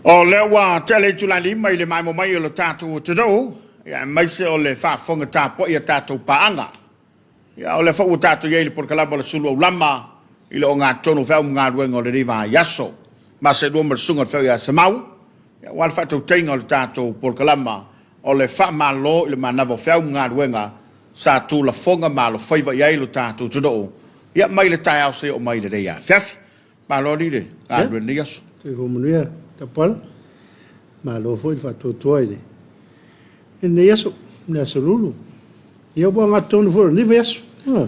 O lea ua tele itula lima i le maemo mai o le tatou atunuu, ia aemaise o le faafofoga tapuai a tatou paaga. Ia o lea foi ua tatou i ai i le polokalama o le Sulu Aulama i le ogatotonu o feau ma galuega o lenei vaiaso. Ma seelua ma le susuga i le Feau ia Semau, ia aua le faatautaiga o le tatou polokalama o le faamalo i le manava o feau ma galuega sa tulafoga ma alofaiva i ai lo tatou atunuu, ia mai le taeao seia oo mai i lenei afiafi. Malo alii le galulue i lenei aso. Soifua manuia Tapuala. Malo foi le faatuatua i lenei aso, le aso Lulu. Ia ua ogatotonu foi o lenei vaiaso. O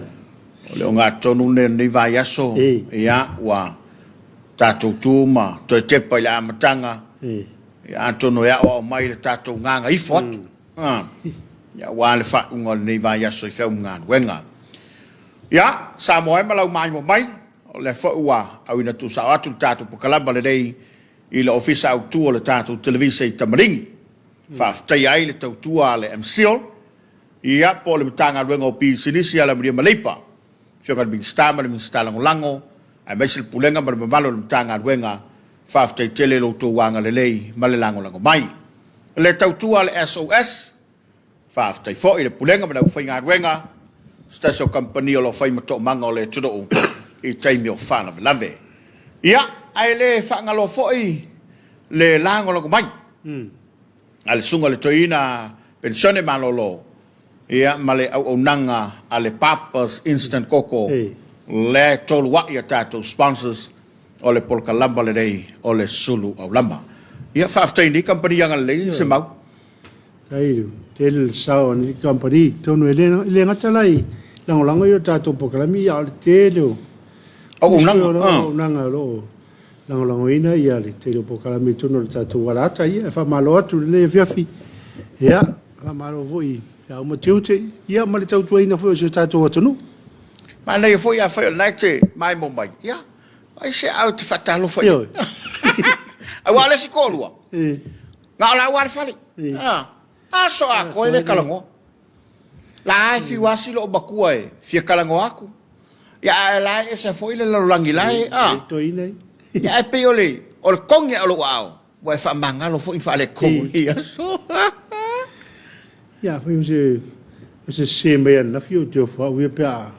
le ogatotonu lenei o lenei vaiaso, ia ua tatou tu ma toe tepa i le amataga, ia atonu e aoao mai le tatou gagaifo atu, ia aua le faaiuga o lenei vaiaso i feau ma galuega. Ia, Samoa e ma lau maimoa mai, O lea foi ua auina tuusao atu le tatou polokalama lenei i le Ofisa Autu o le tatou Televise i Tamaligi. Faafetaia ai le tautua a le MCIL, ia, po o le Matagaluega o Pisinisi, Alamanuia ma Leipa, Afioga i le Minisita ma le Minisita Lagolago, aemaise le Pulega ma le mamalu o le Matagaluega, faafetai tele i lo outou agalelei ma le lagolago mai. Le tautua a le SOS, Faafetai foi i le Pulega ma le aufaigaluega, se tasi o kamupani o lo o fai ma toomaga o le atunuu i taimi o faalavelave. Ia, ae le faagaloa foi le lagolago mai a le Susuga i le Toeaina Penisione Malolo, ia, ma le auaunaga a le Papa's Instant Koko, lea e toluai a tatou sponsors o le polokalama lenei o le Sulu Aulama. Ia, faafetai i lenei kamupani agalelei, Semau. Tai tele le sao a lenei kamupani i totonu e le, e le gata la i lagolago i o tatou polokalame, ia a o le tele o auaunaga, o auaunaga o lo o lagolagoina ia le tele o polokalame i totonu o le tatou alata. Ia e faamalo atu i lenei afiafi. Ia, faamalo foi i feau ma tiute, ia ma le tautuaina foi o si o tatou atunuu. Manaia foi afai o lena e te maimoa mai, ia, ai se au e te faatalofa i ai. Aua o le isi toalua, Na o la ua le fale. Ah, aso atoa e le talanoa. La e fiu asi loo matua e fia talanoa atu. Ia ae la e ese foi le lalolagi la e ah. Ia ae pei o le o le togi o lou aao ua e faamagalo foi ni faaletonu i aso. Ia afai o se o se sese mai ananafi ou te ofo au ia pe a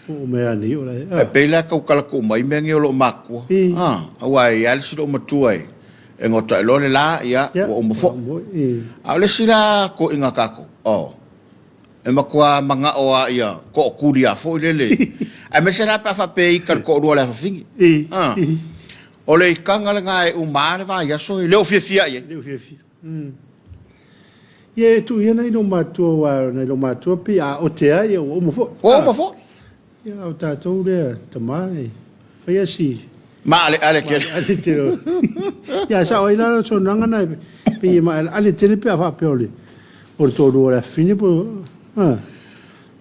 oo mai anei o la e. E pei la tau tala tuu mai mea nei o loo matua. Aua e i ai le isi loo matua e e goto loa le la, ia, ua uma foi. A o le isi la toeaiina a tatou, oh, e matua manao lava ia tootuli lava foi lele, aemaise la pe a faapea e ita le toalua o le afafine. Ah. O le itaga lena e uma lava le vaiaso e le o fiafia i ai. Le o fiafia. Ia e tuu ia nai lou matua, aua o nai lou matua pei a ote lava ia ua uma foi. Ua uma foi. Ia, a o tatou lea tama e faia si maaleale tele. Maaleale tele. Ia, sao ai la le saunoaga na e pei e maaleale tele pe a faapea o le o le toalua o le afafine po a.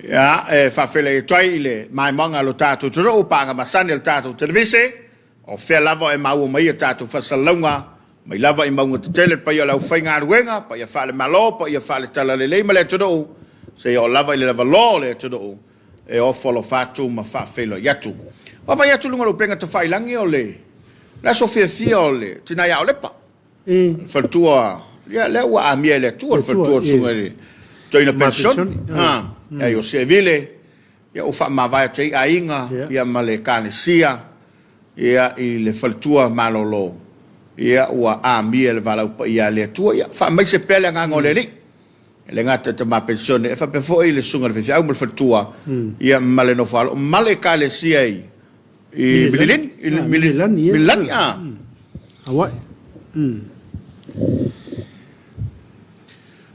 Ia, e faafeiloai atu ai i le maimoaga a lo tatou atunuu, paaga masani a le tatou televise, O fea lava e maua mai a tatou faasalalauga, mai lava i mauga tetele, paia o le aufaigaluega, paia faale-Malo, paia faale-Talalelei ma le atunuu, seia oo lava i le lavaloa o le atunuu, e ofo alofa atu ma faafeiloai atu. Vaavaai atu i luga o le upega tafailagi o le aso fiafia o le tina ia Olepa, le faletua, ia lea ua amia e le Atua le faletua o le susuga i le Toeaina Penisione, ia Iose Vile, Ia ua faamavae atu ai aiga ia ma le Ekalesia ia i le faletua malolo ia ua amia le valaau paia a le Atua. Ia faamaise pea le agaga o le Alii. E le gata i tama penisione, e faapea foi le susuga i le faifeau ma le faletua ia ma le nofoalo ma le Ekalesia i i Mililani, i Mililani, Mililani, a. Hawaii.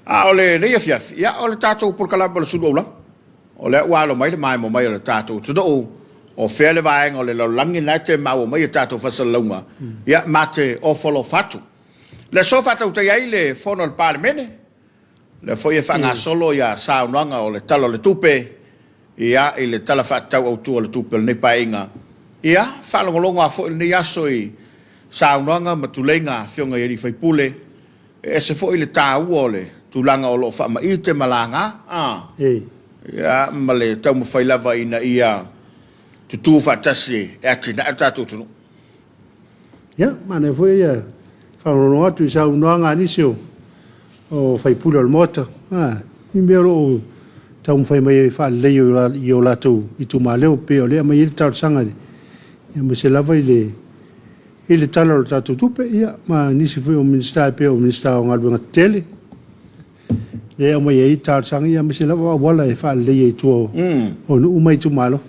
A o lenei afiafi, ia o le tatou polokalame o le Sulu Aulama. O lea ua alo mai le maemo mai o le tatou atunuu, o fea le vaega o le lalolagi lena e te maua mai a tatou faasalalauga, ia ma te ofo alofa atu. Le aso faatautai ai le fono a le Palemene, lea foi e faagasolo ia saunoaga o le Tala o le Tupe, ia i le Tala Faatatau Autu o le Tupe o lenei Paeaiga. Ia, faalogologo lava foi lenei aso i saunoaga ma tuleiga a afioga i alii faipule, E ese foi le taua o le tulaga o lo o faamaite ma laga, a, ia, ma le taumafai lava ina ia tutū faatasi e atinae lo tatou atunuu. Ia, manaia foi ia. faalogologo atu i saunoaga a nisi o o sui usufono o le Maota, i mea o lo o taumafai mai e faalelei i o latou itumalo, pei o lea e aumai ai le talosaga aemaise lava i le Tala o le tatou Tupe, ia ma nisi foi o Minisita e pei o Minisita o Galuega Tetele, lea e aumai ai talosaga, aemaise lava o auala e faaleleia i tua o nuu ma itumalo.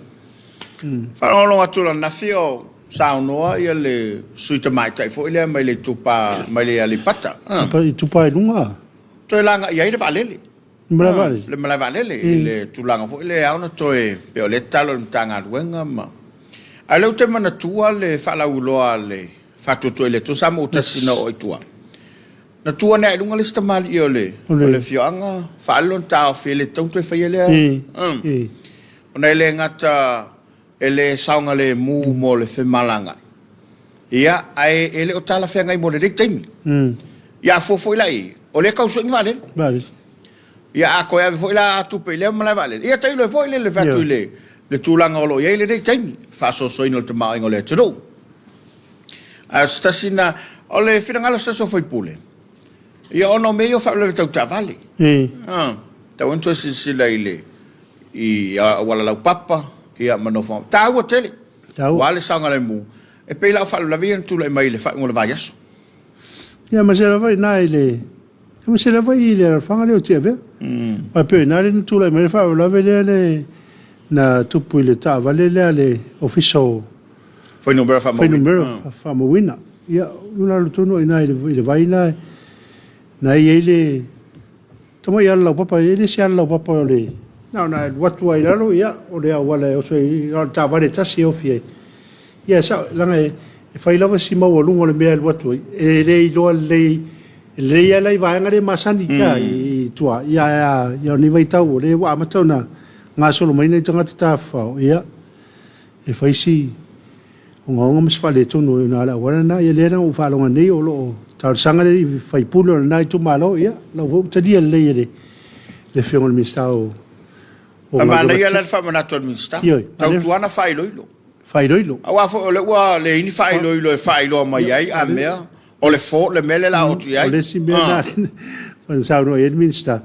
Faalogologo atu ananafi o saunoa le sui tamaitai foi lea mai le Itupa, mai le Aleipata. Itupa i Luga. Toe laga i ai le vaalele. Le malae vaalele. Le malae vaalele, i le tulaga foi lea e ao ona toe, pei o lea e tatalo i le Matagaluega ma... Ae o lea ou te manatua le faalauiloa a le Faatuatua i le Atua, sa maua tasi na oo i tua. Na tu ane lava i luga le isi tamalii o le afioaga, faaali lona taofi e le tatau ona toe faia lea. Ona e le gata e le saogalemu mo le femalagaai, ia, ae e le o talafeagai mo lenei taimi. Ia a fua foi la i ai, o lea e tau sue ni vaalele. Vaalele. Ia a toe ave foi la tupe i lea malae vaalele, ia tailo ai foi le fai atu i le tulaga o lo o i ai lenei taimi, faasoasoaina o le tamaoaiga o le atunuu. Ae o se tasi na, o le finagalo o se tasi o sui usufono, ia ona o mea ia o faalavelave tau taavale. Tatau ona toe silasila i le i auala laupapa ia ma nofoaga taua tele. Taua. Aua le saogalemu, e pei la o faalavelave ia na tulai mai i le faaiuga o le vaiaso. Ia ma se lava i na i le ma se lava i le alafaga lea o Tiavea. Aua pei o i ina lea na tulai mai ai le faalavelave lea le na tupu i le taavale lea a le Ofisa o Fuainumera Faamauina. Fuainumera Faamauina. Ia, o lalo tonu lava i ina i le vai lena na i ai le tamai ala laupapa, e le o se ala laupapa o le na ona alu atu lava i lalo, ia, o le auala e oso ai, na o le taavale e tasi e ofi ai. Ia, e sao, leaga e fai lava si maualuga o le mea e alu atu ai, e le iloa lelei, e lelei lava la i vaega lea e masani i tua, ia, ae o lenei vaitau o lea ua amata ona gasolo mai nai tagata tafafao, ia, e fai si ogaoga ma se faaletonu i le auala lena. Ia lea la ua ou faalogo nei o lo o talosaga le sui usufono o lena itumalo, ia o la foi ua talia lelei e le Afioga i le Minisita o Galuega. E manaia la le faamanatu a le Minisita. Ioe. Tautuana faailoilo. Faailoilo. Aua foi o lea ua leai ni faailoilo e faailoa mai ai a mea o le fo le mea lea o le a oo atu i ai. O le isi mea lena na saunoa i ai le Minisita,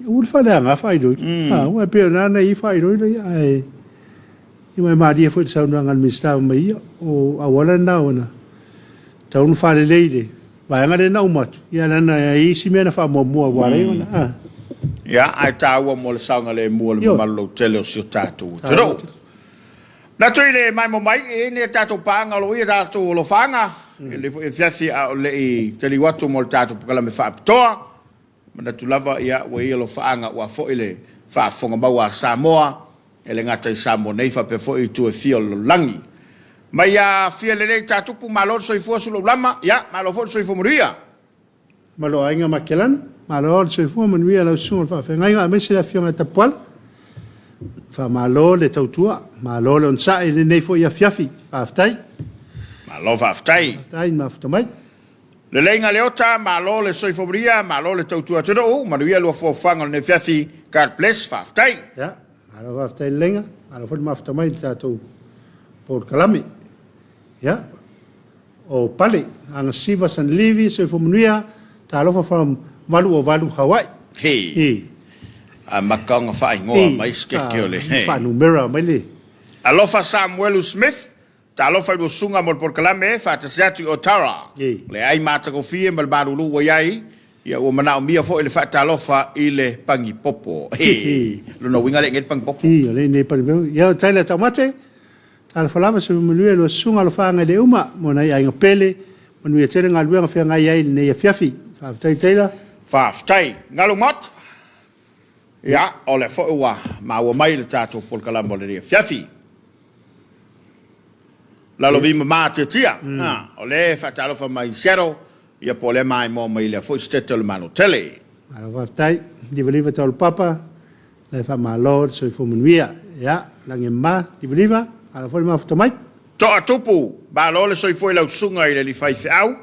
Aua le faaleaga faailoilo. Aua e pei o lena na i ai faailoilo ia, ae e malie foi i le saunoaga a le Minisita fai mai, ia, o auala na ua tatau ona faalelei i le vaega lea na uma atu, ia leaga e i ai isi mea na faamuamua ua ala ai ona. Ia, ae taua mo le saogalemu o le mamalu lautele o si o tatou atunuu. Manatu i le maimoa mai, e i ai nai a tatou paaga o lo o i ai a tatou alofaaga, i lenei foi afiafi a o le i taliu atu mo le tatou polokalame faapitoa. Manatu lava ia ua i ai alofaaga aua foi le faafofoga maua a Samoa, e le gata i Samoa nei faapea foi i itu e fia o le lalolagi. Mai ia fia lelei Tatupu, malo le soifua Suluulama, ia malo foi le soifua manuia. Malo Aiga Makelana, malo le soifua manuia lau susuga i le faafeagaiga aemaise le afioga ia Tapuala. Faamalo le tautua, malo le onosai i lenei foi afiafi. Faafetai. Malo faafetai. Faafetai le mafuta mai. Lelei Galeota, malo le soifua manuia, malo le tautua atunuu, manuia lua foafoaga o lenei afiafi, God bless, faafetai. Ia, malo faafetai Leleiga, malo foi le mafuta mai i le tatou polokalame. Ia, o Pale, Agasiva Sanlivi, soifua manuia, talofa from 808 Hawaii. He. Amata ona faaigoa mai se keke o le. Faanumera mai le. Alofa Samuelu Smith, Talofa i lua susuga mo le polokalame, faatasi atu i Otara. Le ai matagofie ma le malulu ua i ai, ia ua manaomia foi le faatalofa i le pagipopo. He, lona uiga le i nei le pagipopo. I, o le i nei pagipopo. Ia, o Tyler Taumate, talofa lava, soifua manuia i lua susuga, alofaaga i le uma, mo nai aiga pele, manuia tele galuega feagai ai i lenei afiafi. Faafetai Taylor. Faafetai. Galu Mott. Ia, o lea foi ua maua mai le tatou polokalame o lenei afiafi. Lalovi mama tiatia. O lea e faatalofa mai i Seattle, ia po o lea maimoa mai i lea foi setete o le Malo tele. Malo faafetai. Livaliva Taulapapa, la e faamalo le soifua manuia. Ia, lagi e mama, Livaliva, malo foi le mafuta mai. Toa Tupu, malo le soifua i lau susuga i le alii faifeau,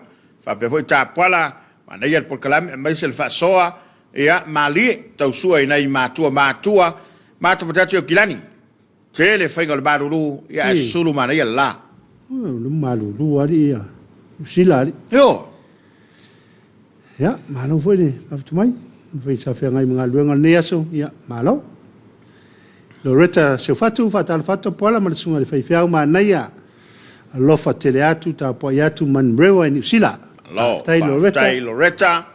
faapea foi Tapuala, manaia le polokalame aemaise le faasoa, ia, malie, tausua i nai matua matua, matamata atu i Aukilani. Tele faiga o le malulu, ia ae sulu manaia le la. O le malulu alii ia Niu Sila alii. Ioe. Ia, malo foi le mafuta mai. Afai sa feagai ma galuega o lenei aso, ia, malo. Loretta Seufatu, faatalofa atu Tapuala ma le susuga i le faifeau manaia. Alofa tele atu, tapuai atu Manurewa i Niu Sila. Malo, faafetai Loretta. Faafetai Loretta.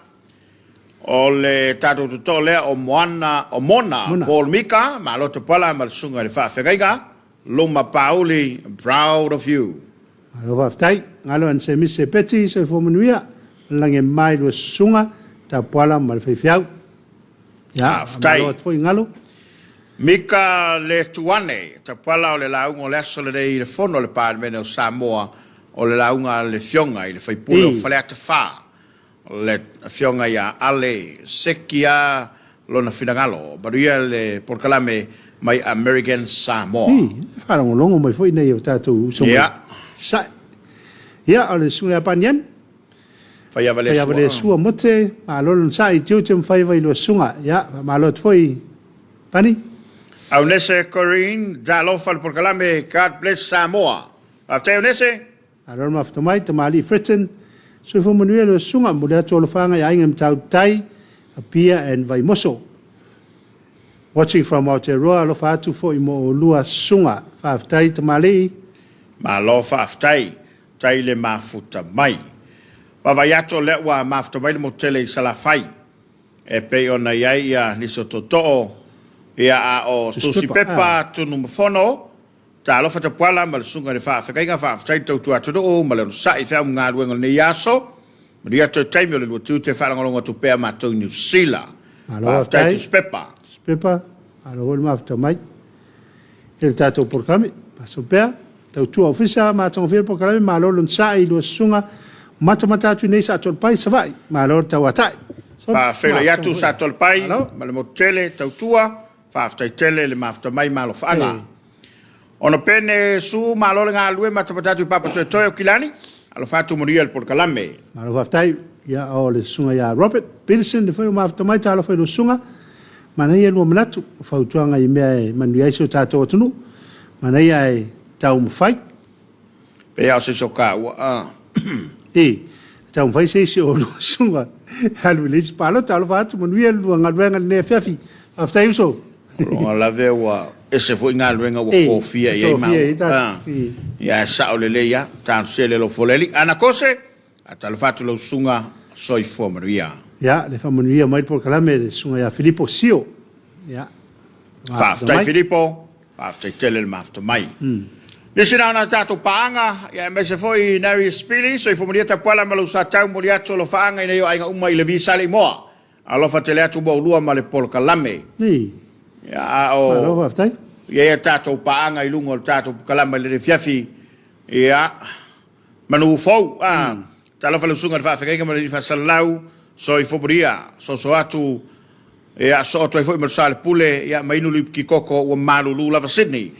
O le tatou totoo lea o Moana, o Mona, Mona. Paul Mika, malo Tapuala ma le susuga i le faafeagaiga. Luma Pauli, proud of you. Malo faafetai. Galo and Semise Peti, soifua manuia. Malagi e mai lua susuga, Tapuala ma le faifeau. Ia, Faafetai. faamalo atu foi Galo. Mika Letuane, Tapuala o le lauga o le aso lenei i le Fono a le Palemene o Samoa, o le lauga a le Afioga i le Faipule o Faleata 4, le Afioga ia Ale Sekia lona finagalo. Manuia le polokalame mai American Samoa. I, e faalogologo mai foi nei o tatou uso mai. Sae. Ia, o le susuga ia Paniani. Faiava le Faiava le sua mote, malo lona sae i tiute ma faiva i lua susuga. Ia, faamalo atu foi Pani. Aunese Corrine, talofa le polokalame, God bless Samoa. Faafetai Aunese. Malo le mafuta mai, tamalii Fritton. Soifua manuia lua susuga, momoli atu alofaaga i aiga i Matautai, Apia and Vaimoso. Watching from Aotearoa, alofa atu foi mo oulua susuga. Faafetai tamalii. Malo faafetai. Tai le mafuta mai. Vaavaai atu o lea ua mafuta mai le motu tele i Salafai e pei ona i ai ia nisi o tootoo ia a o Tusi Pepa Tunumafono, Talofa Tapuala ma le Susuga i le Faafeagaiga, faafetai le tautua atunuu ma le onosai i feau ma galuega o lenei aso. Manuia toe taimi o le lua tiute faalogologo atu pea matou i Niu Sila. Malo Faafetai faafetai. Tusi Pepa. Tusi Pepa, malo foi le mafuta mai i le tatou polokalame. Aso pea, tautua ofisa ma atogafia le polokalame, malo le onosai i lua susuga, matamata atu i nei Satoalepai, Savaii, malo le tauatai. So, Faafeiloai mafuta atu foi. Satoalepai Malo. ma le motu tele, tautua, faafetai tele le mafuta mai ma alofaaga. E. Ono pene su malo le galulue matamata atu i Papatoetoe o Kilani, alofa atu manuia le polokalame. Malo faafetai. Ia, o le susuga ia Robert Peterson le foi o mafuta mai, talofa i lua susuga. Manaia lua manatu, o fautuaga i mea e manuia ai si o tatou atunuu. Manaia ae taumafai. Pei lava o se isi o taua, a. E, taumafai se isi o lua susuga e alu i le isi palota. Alofa atu, manuia le lua galuega i lenei afiafi. Faafetai uso. O lona lave ua ese foi galuega ua E, tofia ua i ai tofia i ai maua. tatou. A. E. Ia, e sao lelei lava. Talosia le alofa o le Alii. Ana Kose, Talofa atu lau susuga, soifua manuia. Ia, le faamanuia mai le polokalame le susuga ia Filipo Sio. Ia, mafuta Faafetai mai. Filipo, faafetai tele le mafuta mai. Nisi na ona tatou paaga, ia aemaise foi Narius Pili, soifua manuia Tapuala ma lou Satau, momoli atu alofaaga i nei o aiga uma i Levi Saleimoa. Alofa tele atu mo ulua ma le polokalame. Ii. Ia, a o Malo faafetai. i ai a tatou paaga i luga o le tatou polokalame i lenei afiafi, ia, Manu fou, a! Talofa lau susuga i le faafeagaiga ma le alii faasalalau, soifua manuia, soso atu, ia, soo atu ai foi ma le sa o le pule, ia, ma inu lipiki koko ua malulu lava Sydney.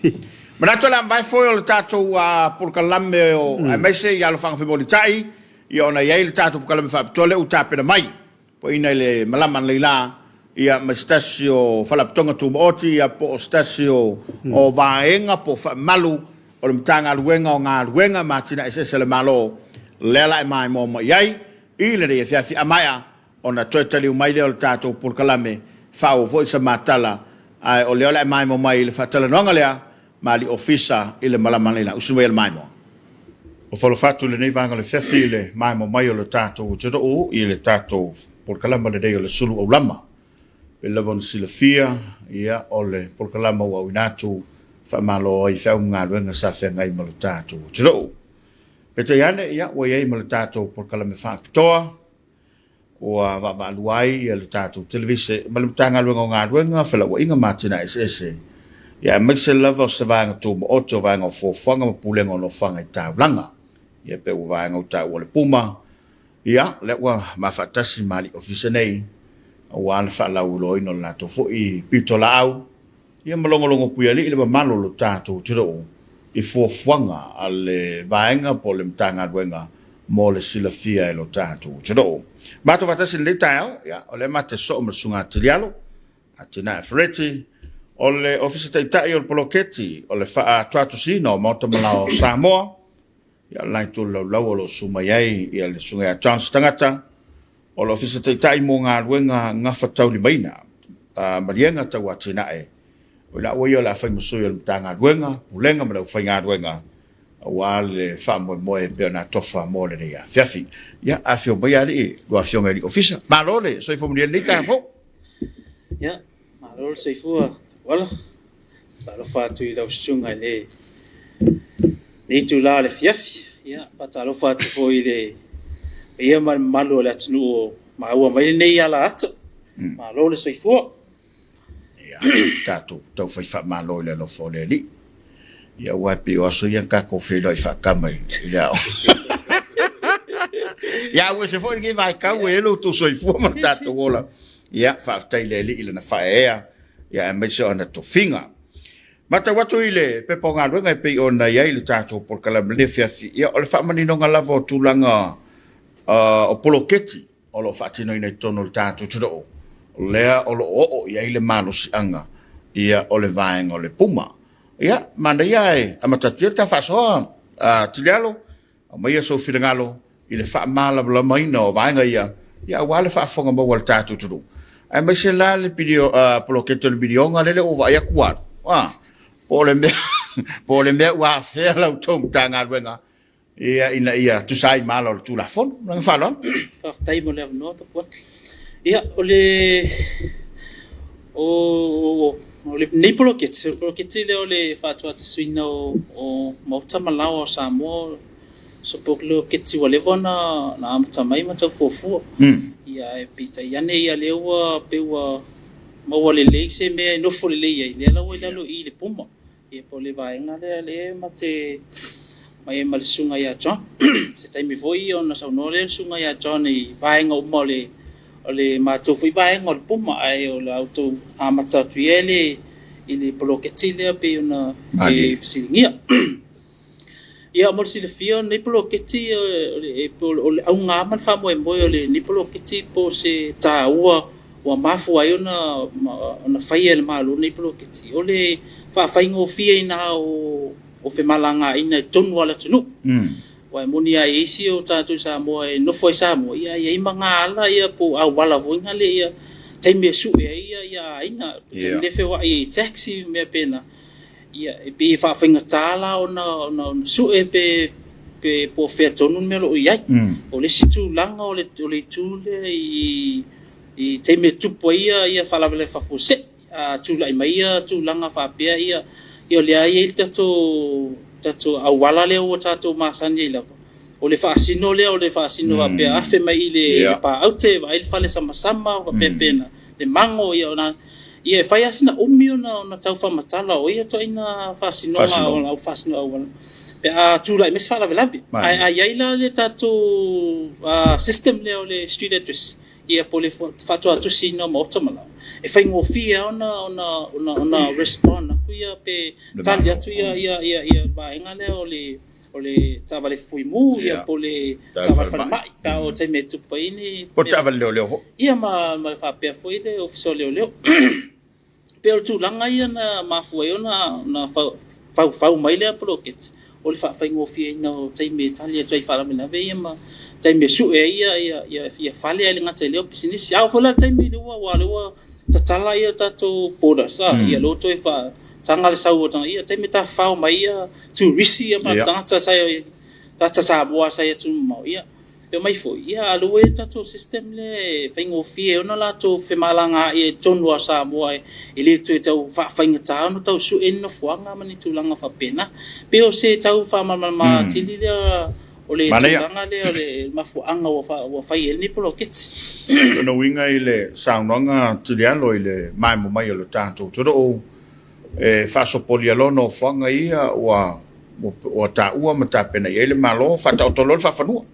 Manatu o le a mavae foi o le tatou polokalame o, aemaise i alofaga femolitai, ia ona i ai le tatou polokalame faapitoa lea ua tapena mai. Poina i le malama analeila la, ia, ma se tasi o Faalapotopotoga Tumaoti, ia, po o se tasi o, o vaega po o faamalu o le Matagaluega o Galuega ma Atinae Eseese a le Malo, lea la e maimoa mai ai i lenei afiafi. A maea ona toe taliu mai lea o le tatou polokalame, faaauau foi sa matala, ae o lea o le a e maimoa mai i le faatalanoaga lea ma alii ofisa i le malama analeila la. Usu mai e le maimoa. Ua falofa atu i lenei vaega o le afiafi i le maimoa mai o le tatou atunuu i le tatou polokalama lenei o le Sulu Aulama. Pei lava ona silafia, ia, o le polokalama ua auina atu faamalo ai feau ma galuega sa feagai ma le tatou atunuu. Peitai ane, ia, ua i ai ma le tatou polokalame faapitoa, Ua vaavaalua ai le tatou televise ma le Matagaluega o Galuega, Felauaiga ma Atinae Eseese, ia aemaise lava o se vaega tumaoti o vaega o fuafuaga ma pulega o nofoaga i taulaga. Ia pei ua vaega ua taua le Puma, ia lea ua ma faatasi ma alii ofisa nei aua le faalauiloaina o le latou foi pitolaau Ia ma logologo puialii le mamalu o lo tatou atunuu i fuafuaga a le vaega po o le Matagaluega mo le silafia e lo tatou atunuu. Matou faatasi i lenei taeao, ia, o lea ma te soo ma le Susuga Tilialo, Atinae Fereti, o le Ofisa Taitai o le Poloketi o le Faatuatusiina o Maota ma Laoa o Samoa, ia, o le la itu o le laulau o lo o susu mai ai ia le Susuga ia Johnson Tagata, o le Ofisa Taitai mo Galuega Gafataulimaina, Maliega Tau Atinae, o i laua ia o le a fai ma sui o le Matagaluega, Pulega ma le Aufaigaluega, aua le faamoemoe e pei ona atofa mo lenei afiafi. Ia, afifio mai alii, lua afioga i alii ofisa. Malo le soifua manuia i lenei taeao fou. Ia, malo le soifua Tapuala. Faatalofa atu i lau susuga i lenei itula o le afiafi. Ia, faatalofa atu foi i le paia ma le mamalu o le atunuu o maua mai lenei alaata. Malo le soifua. Ia, tatou taufai faamalo i le alofa o le Alii. Ia, aua e pei o aso ia na tatou feiloai faatama i le aoga. Ia, ae ua ese foi lenei vaitau e i ai lo outou soifua ma lo tatou ola. Ia, faafetai i le Alii i lana faaeaea, ia aemaise o ana tofiga. Matau atu i le pepa o galuega e pei ona i ai le tatou polokalame i lenei afiafi, ia o le faamaninoga lava o tulaga o poloketi o lo o faatinoina i totonu o le tatou atunuu, lea o lo o oo i ai le malosiaga ia o le vaega o le PUMA. Ia, manaia ae amata atu ia le ta faasoa, Tilialo, aumaia sou finagalo i le faamalamalamaina o vaega ia, ia aua le faafofoga maua a le tatou atunuu, aemaise la le poloketi o le miliona lea ua vaai atu ua alu, po o le mea ua afea la outou Matagaluega ia ina ia tusa ai ma ala o le Tulafono. Ma le faaaloalo. Faafetai mo le avanoa Tapuala. Ia, o le o lenei poloketi, o le poloketi lea o le faatuatusaina o maota ma laoa o Samoa, se poloketi ua leva ona amata mai ma tau fuafua. Ia, ae peitai ane ia lea ua pei ua maua lelei se mea e nofo lelei ai, lea la ua i lalo i i le PUMA. Ia po o le vaega lea lea ma te mai ai ma le susuga ia John. Se taimi foi ona saunoa lea le susuga ia John i vaega uma o le o le matou foi vaega o le PUMA, ae o le a outou amata atu ia i le poloketi lea pei ona e fesiligia. Ia mo le silafia o lenei poloketi o le auga ma le faamoemoe o lenei poloketi po o se taua ua mafua ai ona faia e le Malo lenei poloketi, o le faafaigofieina o femalagaaiga i totonu lava o le atunuu. Aua e moni lava e i ai isi o tatou i Samoa e nofo ai i Samoa, ae i ai ma gala po o auala foi na le taimi e sue ai aiga, taimi lea e feoai ai i taxi ma mea faapena. Ia, e pei e faafaigata la ona sue pe po o fea tonu le mea o lo o i ai. O le isi tulaga o le itu lea i taimi e tupu ai faalavelave faafuasei, a tulai mai tulaga faapea, ia o lea e i ai le tatou auala lea ua tatou masani ai lava, o le faasino lea, o le faasino faapea, afe mai i le paaute, vaai le fale samasama, faapena, le mago, ia ona... Ia e fai lava sina umi ona tau faamatala o ia ituaiga faasinoga o au faasino auala pe a tulai mai se faalavelave. Ae a i ai la le tatou system lea o le street address, ia po o le faatuatusiina o maota ma laoa, e faigofie lava ona respond atu ia pe tali atu ia vaega lea o le o le taavale fuimu ia po o le taavale falemai pe a oo i le taimi e tupu ai ni Po o le taavale leoleo foi. Ia ma faapea foi le Ofisa o Leoleo. Pei o le tulaga ia na mafua ai ona faufau mai lea poloketi, o le faafaigofieina o taimi e tali atu ai i faalavelave ia ma taimi e sue ai ia fale, ae le gata i lea o pisinisi. A oo foi la i le taimi lea aua o lea ua tatala ia tatou borders, ia lea ua toe faataga le sau o tagata, ia taimi e tafafao mai ia turisi ia ma tagata sa tagata Samoa sa i atunuu mamao, ia e omai foi, ia a o lea ua i ai le tatou system lea e faigofie ai ona latou femalagaai i totonu lava o Samoa e le toe tau faafaigata ona tau sue ni nofoaga ma ni tulaga faapena. Pei o se tau faamalamalama atili lea o le tulaga lea o le mafuaaga ua fai ai lenei poloketi. O lona uiga i le saunoaga Tulialo i le maemo mai o le tatou atunuu, e faasopolia loa nofoaga ia ua taua ma tapena i ai le Malo, faataoto loa le faafanua.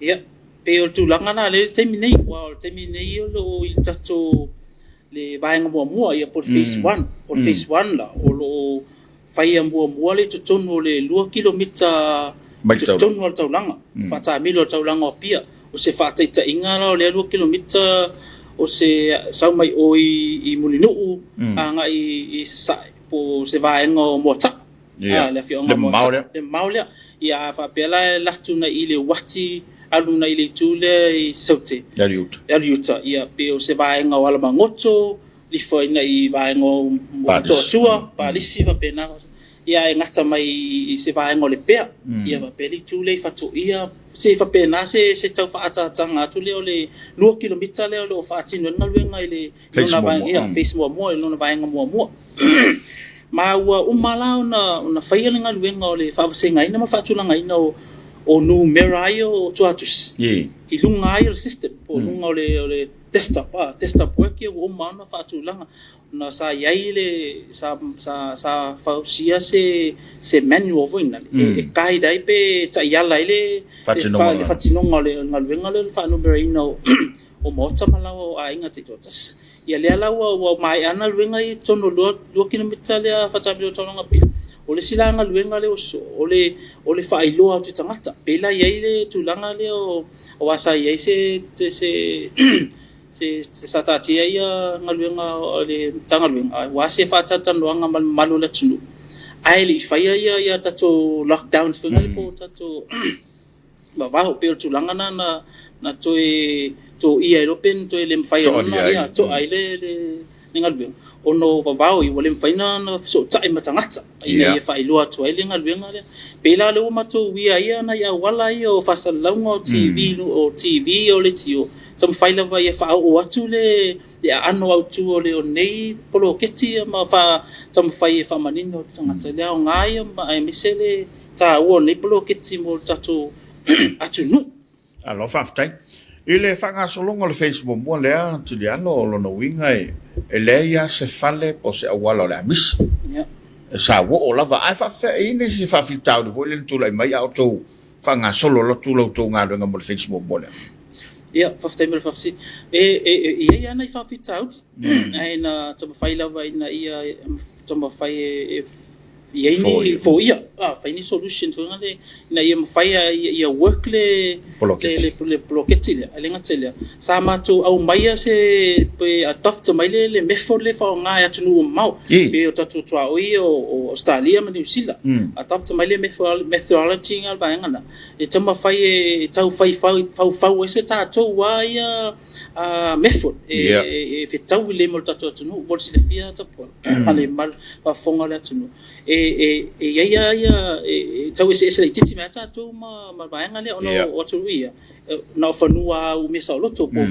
Ia, pei o le tulaga lena lea i le taimi nei, aua o le taimi nei o lo o i le tatou le vaega muamua ia po o le phase 1. O le phase 1 la, o lo o faia muamua lea i totonu o le 2 kilomita i totonu o le taulaga, faataamilo i le taulaga o Apia. O se faataitaiga la o lea 2 kilomita o se sau mai o i Mulinuu agai i Sasae po o se vaega o Moataa. Le afioaga o Moataa. Le mamao lea. Ia a faapea la e alu atu i le uati alu agai i le itu lea i Saute, E alu i uta. E alu i uta, ia, pei o se vaega o Alamagoto, lifo ai agai i vaega o Motootua, Palisi faapena. Ia ae gata mai i se vaega o Lepea, ia faapea le itu lea i Fatoia, se faapena se se tau faaataataga atu lea o le 2 kilomita lea o lo o faatino ai le galuega i le lona vaega, ia, phase muamua, i lona vaega muamua. Ma ua uma la ona faia le galuega o le faavasegaina ma le faatulagaina o numera ia o tuatusi i luga ai o le system po o luga o le desktop, desktop work ia ua uma ona faatulaga. Ona sa i ai le, sa sa sa fausia se se manual foi lea e guide ai pe taiala ai le faatinoga o le galuega lea o le faanumeraina o maota ma laoa o aiga taitoatasi. Ia lea la ua maea lava galuega ia i totonu o le 2 kilomita lea faataamilo i Taulaga Apia. O le isi la galuega lea ua sosoo, o le faailoa atu i tagata. Pei la e i ai le tulaga lea aua sa i ai se se sa taatia ia galuega a le Matagaluega aua se faatalatalanoaga ma le mamalu o le atunuu, ae le i faia ia tatou lockdowns foi lea po o tatou vavao. Pei o le tulaga lena na toe toia ai loa pe na toe le mafai ai ona toa ai le galuega ona o vavao ia ua le mafai ona fesootai ma tagata ina ia faailoa atu ai le galuega lea. Pei la o lea ua matou uia ai nai auala ia o faasalalauga o TV, o TV o leitio, taumafai lava ia faaoo atu le aano autu o lenei poloketi ma taumafai e faamanino i tagata le aoga ia aemaise le taua o lenei poloketi mo le tatou atunuu. Malo faafetai. I le faagasologa o le phase muamua lea Juliano, o lona uiga e leai lava se fale po o se auala o le a misi. E sauoo lava. Ae faafefea, e i ai nisi faafitauli foi lea na tulai mai a o outou faagasolo atu la outou galuega mo le phase muamua lea? Ia, faafetai mo le faafesili. E i ai lava nai faafitauli, ae na taumafai lava ina ia taumafai e i ai ni foia, fai ni solution foi lea ina ia mafai ia work le poloketi lea. Ae le gata i lea, sa matou aumaia se, pe adopt mai le method lea e faaaoga e atunuu mamao, pei o tatou tuaoi ia o Ausetalia ma Niu Sila. Adopt mai le methodology lena, le vaega lena, e taumafai e tau fai faufau ai se tatou lava ia method e fetaui lelei mo le tatou atunuu. Mo le silafia Tapuala ma le faafofoga a le atunuu, e i ai lava ia, e tau eseese laitiiti mai lava tatou ma le vaega lea ona o atunuu ia, na o fanua umia saoloto po o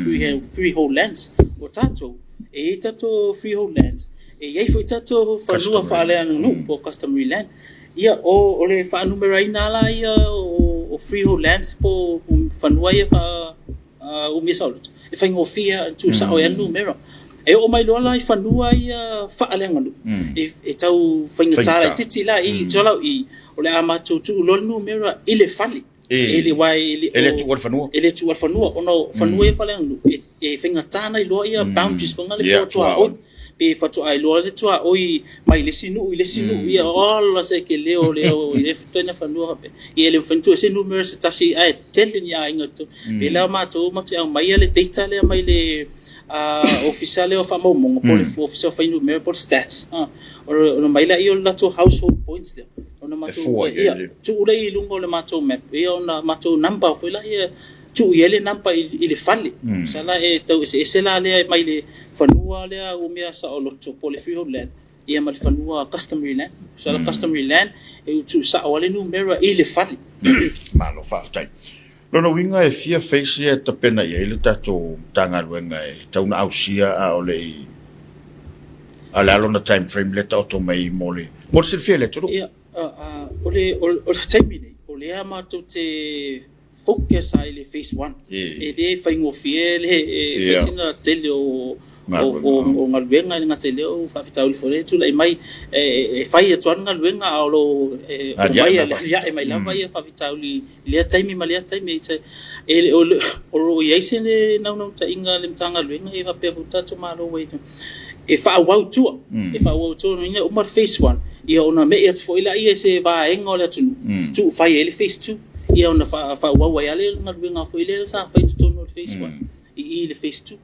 freehold lands. O tatou, e i ai tatou freehold lands, e i ai foi tatou fanua faaleaganuu po o customary land. Ia, o le faanumeraina lava la ia o freehold lands po o fanua ia faa umia saoloto, e faigofie lava, e tuusao ai lava le numera. E oo mai loa la i fanua ia faaleaganuu, e tau faigata laitiiti la i, tusa la o i, o le a matou tuu loa le numera i le fale. E le aua e le E le tuua le fanua. E le tuua le fanua, ona o fanua ia faaleaganuu, e faigata ona iloa ia boundaries foi lea po o tuaoi. Pe faatoa iloa le tuaoi mai le isi nuu i le isi nuu, ia ola se tele o le o i ina fanua faapea. Ia e le mafai ona tuu ai se numera se tasi ae tele ni aiga i totonu. Pei la o matou matou te aumaia le data lea mai le ofisa lea o faamaumauga po o le ofisa o fuainumera po o le stats. Ona aumai lea o le latou household points lea, ona matou tuu lea i luga o le matou map, ia ona matou number foi lea tuu i ai le number i le fale. Tusa la e tau eseese la lea mai le fanua lea umia saoloto po o le freehold land ia ma le fanua customary land. Tusa la customary land e tuusao lava le numera i le fale. Malo faafetai. Lona uiga e fia phase ia e tapena i ai le tatou Matagaluega e tatau ona ausia a o le i a o le a lona time frame lea e taoto mai mo le mo le silafia e le atunuu? Ia, o le o le taimi nei, o lea matou te focus lava i le phase one. E le faigofie le fai sina tele o galuega e le gata i lea o faafitauli foi lea e tulai mai. E fai atu lava le galuega a o lo o aumai aliae mai lava faafitauli i lea taimi ma lea taimi. O lo o i ai se naunautaiga a le Matagaluega ia faapea foi le tatou Malo ua i ai, e faaauau i tua, e faaauau i tua ina ia uma le phase one, ia ona me'i atu foi lea i se vaega o le atunuu, tuu fai ai le phase two, ia ona faaauau ai lava lea o le galuega foi lea sa fai i totonu o le phase one i i le phase two.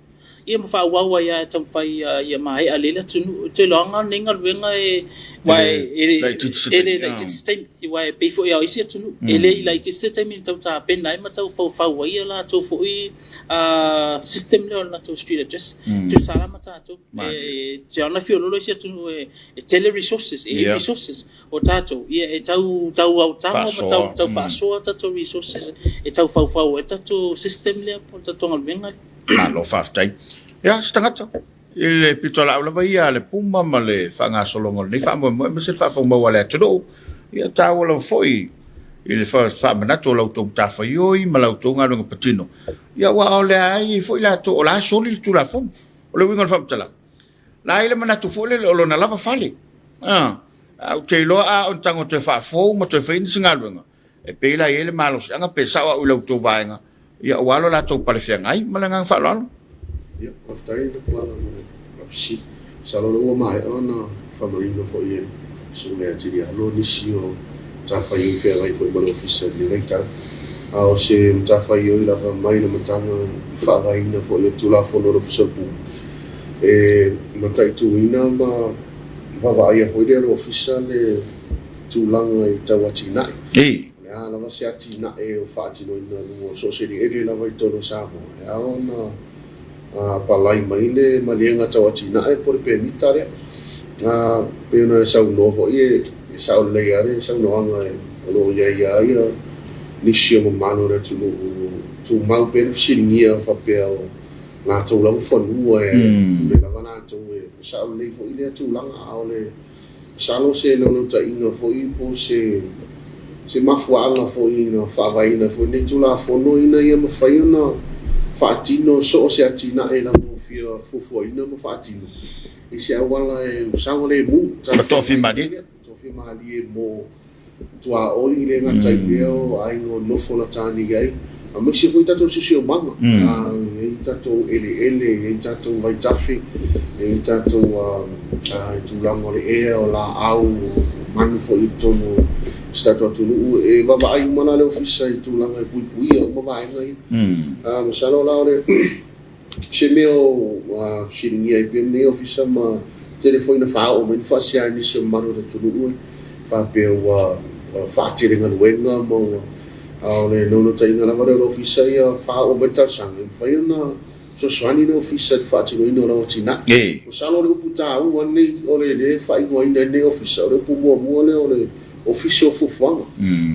Ia ma faaauau ai lava e taumafai ia maea lelei le atunuu. Ou te iloaga o lenei galuega e aua e le laitiiti se taimi, aua e pei foi lava o isi atunuu, e le i laitiiti se taimi na tau tapena ai ma tau faufau ai a latou foi system lea o le latou street address. E tusa lava ma tatou. E te ona fiololo isi atunuu e tele resources, e i ai resources. O tatou, ia e tau tau autago ma tau tau faasoa tatou resources e tau faufau ai tatou system lea po o le tatou galuega lea. Malo faafetai. Ia, se tagata, i le pitolaau lava ia a le Puma ma le faagasologa o lenei faamoemoe aemaise le faafogafoga a le atunuu, ia taua lava foi i le faamanatu o la outou matafaioi ma la outou galuega patino, ia aua o lea e i ai foi latou o la e soli le Tulafono. O le uiga o le faamatalaga, la e i ai le manatu foi lele o lona lava fale. A, ou te iloa a oo ina tago e toe faafou ma toe fai nisi galuega, e pei la e i ai le malosiaga pe sao au i la outou vaega, ia aua lo latou palefeagai. Ma le agaga faaaloalo. Ia, faafetai Tuala mo le faafesili. Masalo o lea ua maea ona faamanino foi e le Susuga ia Tilialo nisi o matafaioi feagai foi ma le Ofisa i lenei vaitau. A o se matafaioi lava mai le amataga i le faavaeina foi o le Tulafono a le Ofisa o le Pule e mataituina ma vaavaaia foi lea e le Ofisa le tulaga i tau atinae. O le a lava se atinae o faatinoina i luga o so o se eleele lava i totonu o Samoa, e ao ona apalai mai le maliega tau atinae po o le pemita lea. E pei ona e saunoa foi, e sao lelei lava le saunoaga o lo o i ai lava nisi o mamalu o le atunuu o tumau pea le fesiligia faapea o latou lava fanua e pule lava latou. E sao lelei foi lea tulaga, a o le Masalo se naunautaiga foi po o se se mafuaaga foi na faavaeina ai foi lenei Tulafono ina ia mafai ona faatino so o se atinae lava ua fia fuafuaina ma faatino i se auala e saogalemu, talafeagai, tofimalie mo tuaoi e le gata i lea o aiga o nofo latani ai, aemaise foi tatou siosiomaga, e i ai tatou eleele, e i ai tatou vaitafe, e i ai tatou tulaga o le ea, o laau, o manu foi i totonu o si tatou atunuu. E vaavaai uma la le Ofisa i tulaga e puipuia uma vaega ia. Masalo la o le se mea ua fesiligia ai pea lenei Ofisa ma tele foi ina faaoo mai ni faasea i nisi o mamalu o le atunuu e faapea ua faatele galuega ma ua A o le naunautaiga lava lea o le Ofisa ia faaoo mai le talosaga e mafai ona fesoasoani le Ofisa i le faatinoina o lau atinae. Masalo o le upu taua lenei o le faaigoaina ai lenei Ofisa, o le upu muamua lea o le Ofisa o Fuafuaga.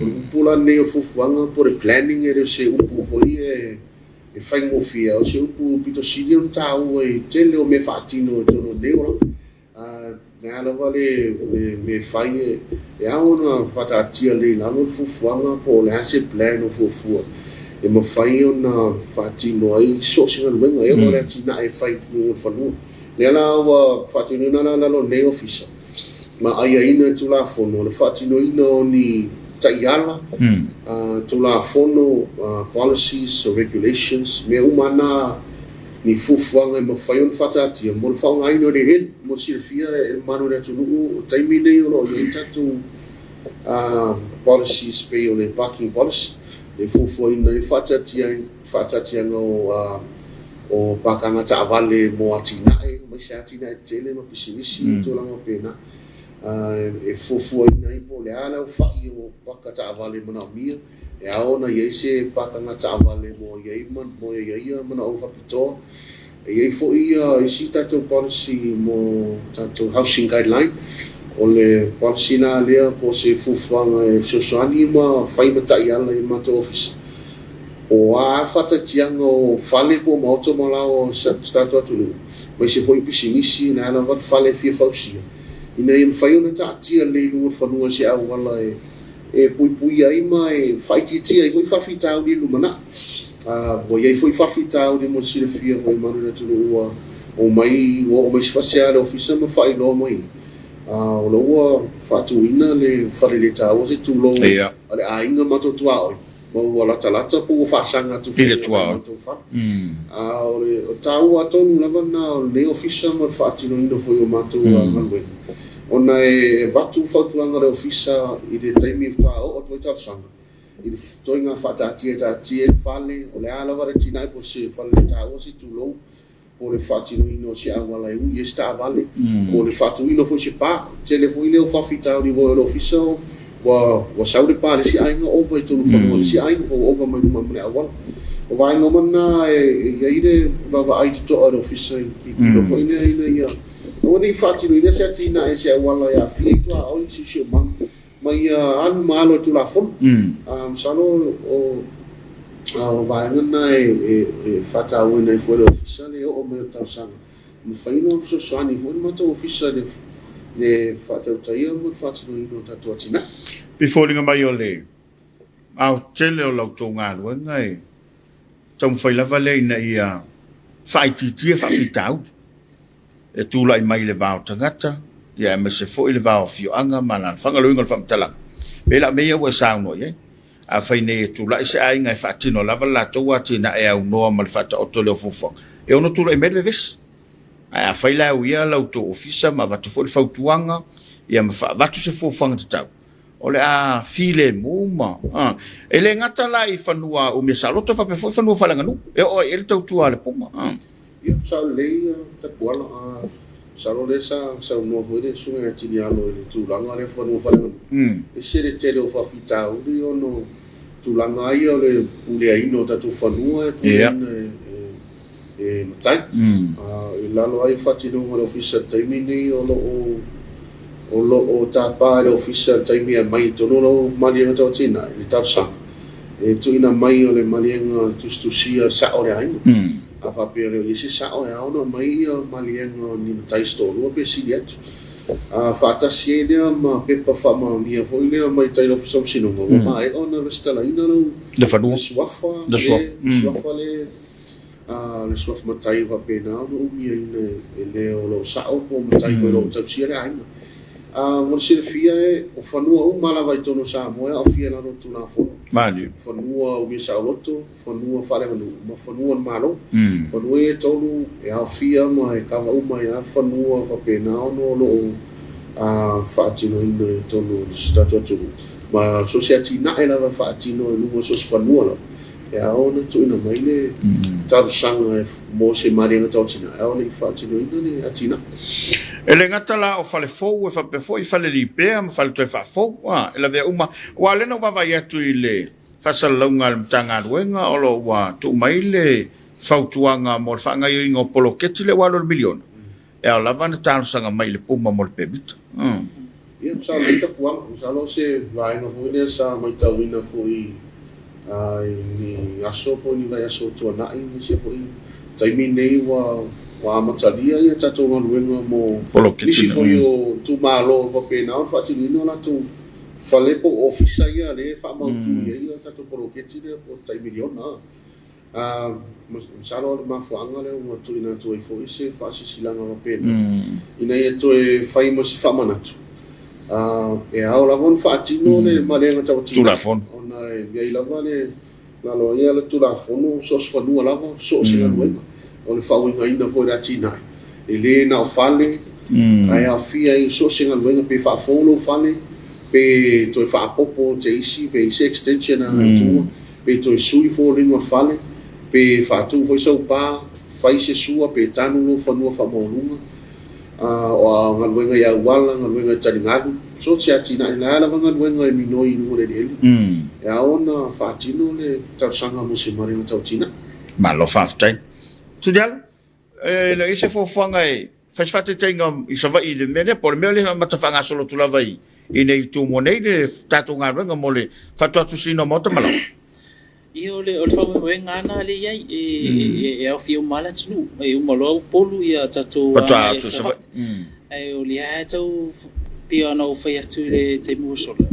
O le upu la lenei o fuafuaga po o le planning e le o se upu foi e E faigofie, o se upu pito sili ona taua i le tele o mea faatino i totonu o lenei olaga. O le a lava le mea e fai, e ao ona faataatia lelei i lalo le fuafuaga po o le a se plan o fuafua e mafai ona faatino ai so o se galuega, e oo i le atinae e fai i luga o le fanua. O lea la ua faatinoina la i lalo o lenei Ofisa ma aiaiina e le Tulafono le faatinoina o ni taiala, Tulafono, policies, regulations, mea uma na, ni fuafuaga e mafai ona faataatia mo le faaaogaina o le eleele. Mo le silafia e le mamalu o le atunuu, o le taimi lenei o lo o i ai tatou policies pei o le parking policy e fuafuaina ai le faataatiaga o pakaga taavale mo atinae, aemaise atinae tetele ma pisinisi ma tulaga faapena. E fuafuaina ai po o le a le aofai o paka taavale manaomia, e ao ona i ai se pakaga taavale mo i ai manaoga faapitoa. E i ai foi isi tatou policy mo tatou housing guideline, o le policy la lea po o se fuafuaga e fesoasoani ma fai ma taiala i matou ofisa. O a faataitiaga o fale po o maota ma laoa o si tatou atunuu, aemaise foi o pisinisi, o le a lava le fale e fia fausia, ina ia mafai ona taatia lelei i luga o le fanua i se auala e puipuia ai ma e faaitiitia ai foi faafitauli i le lumanai. Ua i ai foi faafitauli mo le silafia foi e mamalu i le atunuu ua omai, ua oo mai se faasea a le Ofisa ma faailoa mai o la ua faatuina le faleletaua se tulou a le aiga matou tuaoi. Ma ua latalata po ua faasaga atu foi i le matou fale. A o le taua tonu lava lena o lenei Ofisa ma le faatinoina foi o matou galuega, ona e avatu fautuaga a le Ofisa i le taimi faatoa oo atu ai talosaga, i le toega faataatia e taatia ai le fale, o le a lava le atinae po o se faleletaua se tulou. Po o le faatinoina o se auala e ui ai se taavale, po o le faatuina foi o se pa. Tele foi lea o faafitauli aua o le ofisa ua ua sau le pa a le isi aiga ova i totonu o fanua o le isi aiga po ua ova mai luma ma le auala. O vaega uma na e i ai le vaavaai totoa a le ofisa i le tilotilo foi lea ina ia aua ne i faatinoina se atinae i se auala e aafia ai tuaoi i siosiomaga ma ia alu ma alo i le Tulafono. Masalo o vaega na e faatauaina ai foi e le Ofisa le oo mai o le talosaga. E mafai ona fesoasoani foi le matou Ofisa i le faatautaia ma le faatinoina o tatou atinae. E pei foliga mai o le aotele o la outou galuega e taumafai lava lea ina ia faaitiitia faafitauli e tulai mai i le va o tagata, ia aemaise foi le va o afioaga ma alaalafaga. O le uiga o le faamatalaga, pei la o mea ia ua e saunoa i ai. Afai nei e tulai se aiga e faatino lava le latou atinae e aunoa ma le faataoto lea o fuafuaga, e ono tulai mai le vevesi. Ae afai la e uia la outou ofisa ma avatu foi le fautuaga, ia ma faavatu se fuafuaga tatau, o le a filemu ma e le gata la i fanua umia saoloto faapea foi fanua faaleaganuu e oo ai i ai le tautua a le Puma. Ia, sao lelei Tapuala. Masalo lea sa saunoa foi le Susuga ia Tinialo i le tulaga lea fanua faaleaganuu. E ese le tele o faafitauli ona o tulaga lava ia o le puleaina o tatou fanua e puleaina e matai. I lalo lava o faatinoga a le Ofisa i le taimi lenei o lo o o lo o tapa e le Ofisa i le taimi e aumai i totonu o lau maliega tau atinae le talosaga e tuuina mai o le maliega tusitusia sao o le aiga. A faapea e le o i ai se sao e ao ona aumai ia maliega o ni matai se toalua pe sili atu. A faatasi ai lea ma pepa faamaonia foi lea mai tai i le Ofisa o Faamasinoga ua maea ona resitalaina lau le suafa le suafa le le suafa matai e faapena ona umiaina e le o lo o sao po o matai foi o lo o tausia le aiga. Mo le silafia o fanua uma lava i totonu o Samoa e aofia i lalo o le Tulafono. Fanua umia saoloto, fanua faaleaganuu ma fanua o le Malo. Fanua ia e tolu e aofia ma e kava uma ai lava fanua faapena ona o lo o faatinoina i totonu o si tatou atunuu. Ma so o se atinae lava e faatino i luga o so o se fanua lava, e ao ona tuuina mai le talosaga mo se maliega tau atinae, e ao ona faatinoina le atinae. E le gata la o fale fou e faapea foi fale lipea ma fale toe faafou, e lavea uma. Aua o lea na ou vaavaai atu i le faasalalauga a le Matagaluega o lo o ua tuu mai le fautuaga mo le faagaoioiga o poloketi lea ua alu i le miliona, e ao lava ona talosaga mai i le Puma mo le pemita. Ia, sa lelei tapuaga. Masalo o se vaega foi lea sa matauina foi i ni aso po o ni vaiaso ua tuanai, aemaise foi taimi nei ua amatalia ia tatou galuega mo nisi foi o itumalo faapena ona faatinoina o latou fale po o ofisa ia lea e faamautu i ai le tatou poloketi lea po o le tai miliona. Masalo o le mafuaaga lea ua tuuina atu ai foi se faasilasilaga faapena ina ia toe fai ma se faamanatu, e ao lava ona faatino le maliega tau atinae ona e i ai lava le lalo ai le Tulafono so o se fanua lava, so o se galuega, o le faauigaina foi o le atinae. E le na o fale, ae aofia ai so o se galuega, pe faafou lou fale, pe toe faaopoopo te isi, pe i ai se extension agai i tua, pe toe sui foliga o le fale, pe faatu foi sau pa, fai se sua, pe tanu lou fanua faamaualuga, o a galuega i auala, galuega i taligalu, so o se atinae, o le a lava galuega e minoi i luga o le eleele, e ao ona faatino le talosaga mo se maliega tau atinae. Malo faafetai. Tuliala, e le o i ai se fuafuaga e fai se faataitaiga i Savaii i le mea lea, po o le mea lea e amata faagasolo atu lava i inei i Tumua nei le tatou galuega mo le faatuatusiina o maota ma laoa? Ia, o le faamoemoega lava lena lea e i ai, e aofia uma lava le atunuu. E uma loa Upolu ia tatou agai i Savaii. Ae o lea lava e tau, pei ona ou fai atu i le taimi ua sola,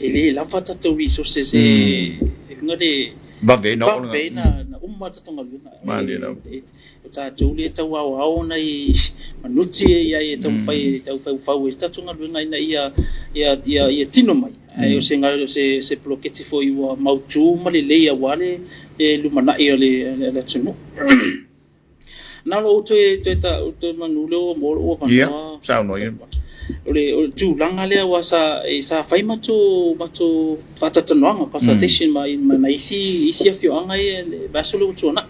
e le lava tatou resources e luga le vave ona uma le tatou galuega. O tatou lea e tau aoao nai manuti e i ai e taumafai e tau faufau ai se tatou galuega ina ia ia ia tino mai. Ae o se o se se poloketi foi ua mautu ma lelei aua le lumanai o le atunuu. Na ona ou toe toe toe manu lea ua maua lou avanoa. Ia, saunoa ia. O le tulaga lea aua sa sa fai matou matou faatalatalanoaga, consultation ma nai isi isi afioaga ia i le vaiaso lea ua tuanai.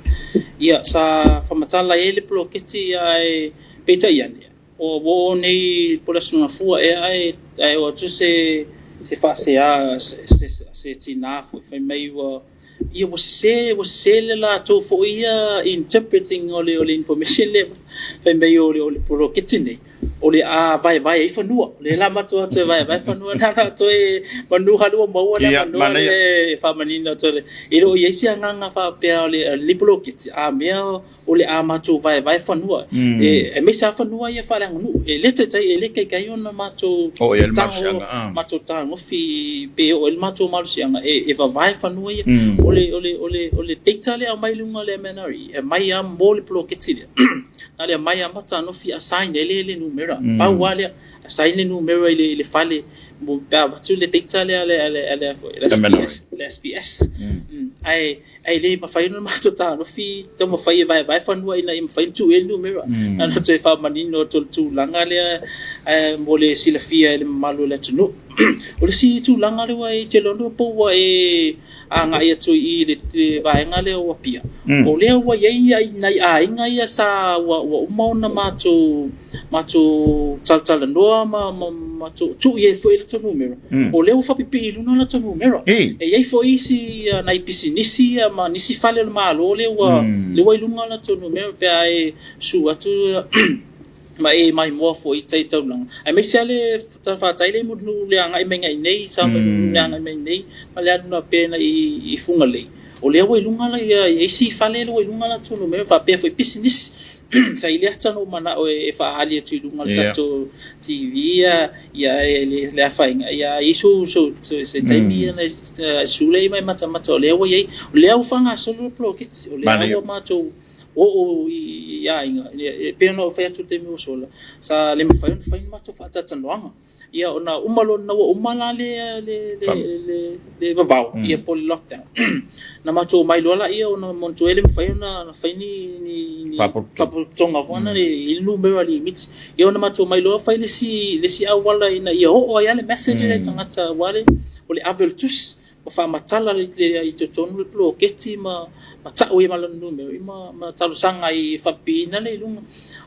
Ia, sa faamatala ai le poloketi ae peitai ane, ua oo nei po o le Aso Gafua ea ae ae oo atu se se faasea a se tinā foi fai mai ua ia ua sese le latou foi ia interpreting o le information lea fai mai o le poloketi nei o le a vaevae ai fanua. O lea la matou o atu e vaevae fanua na la toe manu halu ua maua le avanoa lea e faamanino atu ai. E le o i ai se agaga faapea o lenei poloketi a mea o le a matou vaevae fanua, aemaise lava fanua ia faaleaganuu. E le taitai, e le taitai ona matou tago, matou tagofi pe oo i ai le matou malosiaga e vavae fanua ia. O le data lea e aumai i luga o le MNRE, e aumai lava mo le poloketi lea. Na o le aumai lava ma tagofi assign ai le numera. Pau lava lea, assign le numera i le fale pe a avatu le data lea a le SPS. Ae Ae le mafai ona matou taalofi taumafai e vaevae fanua ina ia mafai ona tuu i ai le numera. Na ona toe faamanino atu o le tulaga lea mo le silafia e le mamalu o le atunuu. O le isi tulaga lea ua e te iloa po ua e agai atu i i le vaega lea o Apia, o lea ua i ai nai aiga ia sa ua uma ona matou matou talatalanoa ma matou tuu i ai foi latou numera, o lea ua faapipii i luga latou numera. E i ai foi isi nai pisinisi ma nisi fale o le Malo lea ua lea ua i luga latou numera pe a e susu atu ma e maimoa foi i tai taulaga, aemaise lava le talafatai lea i Mulinuu i le agai mai i inei, sao mai Mulinuu i le agai mai inei ma le alu pea i Fugalei, o lea ua i luga isi fale lea ua i luga latou numera faapea foi pisinisi. Sa i le ata na ou manao e faaali atu i luga o le tatou TV ia e le afaina ia i su su se taimi ona su lea ma e matamata o lea ua i ai o lea ua faagasolo le poloketi o lea ua matou oo i aiga e pei ona ou fai atu i le taimi ua sola sa le mafai ona fai ni matou faatalatalanoaga. Ia ona uma loa lena ua uma la le le le le vavao ia po o le lockdown na matou omai loa laia ona manatua e le mafai ona fai ni ni ni faapotopotoga foi na i le numera limiti. Ia ona matou omai loa fai le isi le isi auala ina ia oo ai lava le message lea i tagata aua le o le ave o le tusi ma faamatala i totonu o le poloketi ma tau ai ma lona numera ma talosaga ai e faapipiina lea i luga.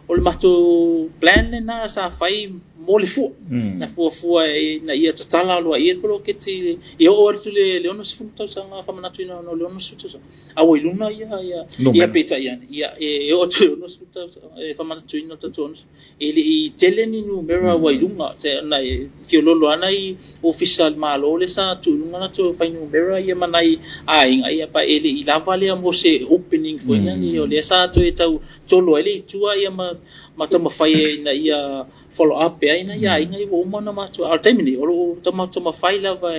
O le matou plan lena sa fai mo le fua, na fuafua ina ia tatala aloaia le poloketi ia oo atu i le 60 tausaga, faamanatuina ona o le 60 tausaga, a ua i luga ia peitai ane, e oo atu i le 60 tausaga, e faamanatuina o le tatou 60 E le i tele ni numera ua i luga, na e feoloolo lava nai ofisa a le Malo lea sa tuu i luga latou fuainumera ia ma nai aiga, ia pa e le i lava lea mo se opening foi lea, o lea sa toe tau tolo ai le i tua ia ma taumafai ina ia follow up pea i nai aiga ia ua uma ona matou. A o le taimi nei, o lo o taumafai lava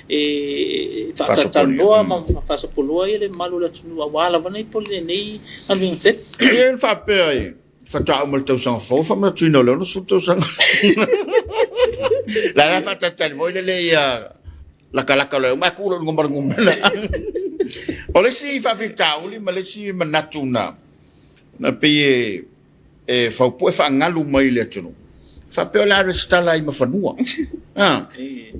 e faatalatalanoa ma faasapoloa le mamalu o le atunuu aua lava lenei galuega tele. E faapea e Faatoa uma le tausaga fou faamanatuina o le 60 tausaga. La la faatalitali foi lele ia lakalaka loa uma ae tuu loa i luga ma le numera. O le isi faafitauli ma le isi manatu na na pei e e faupu'e faagalu mai i le atunuu, faapea o le a resitala ai ma fanua. Ah.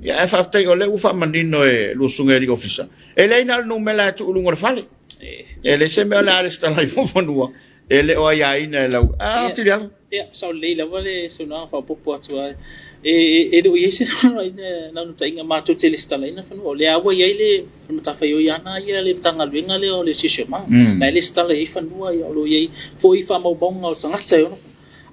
Ia ae faafetai o lea ua faamanino e lua susuga i alii ofisa, e leai na o le numera e tuu i luga o le fale. E leai se mea o le a resitala ai ma fanua. E le o aiaina e lau a Tilialo. Ia, sao lelei lava le saunoaga faaopoopo atu lava. E le o i ai se naunautaiga matou te lesitalaina fanua. O lea lava ua i ai le matafaioi lava lena a le Matagaluega lea o le Siosiomaga. O la e lesitala i ai fanua, o lo o i ai foi faamaumauga o tagata e ono.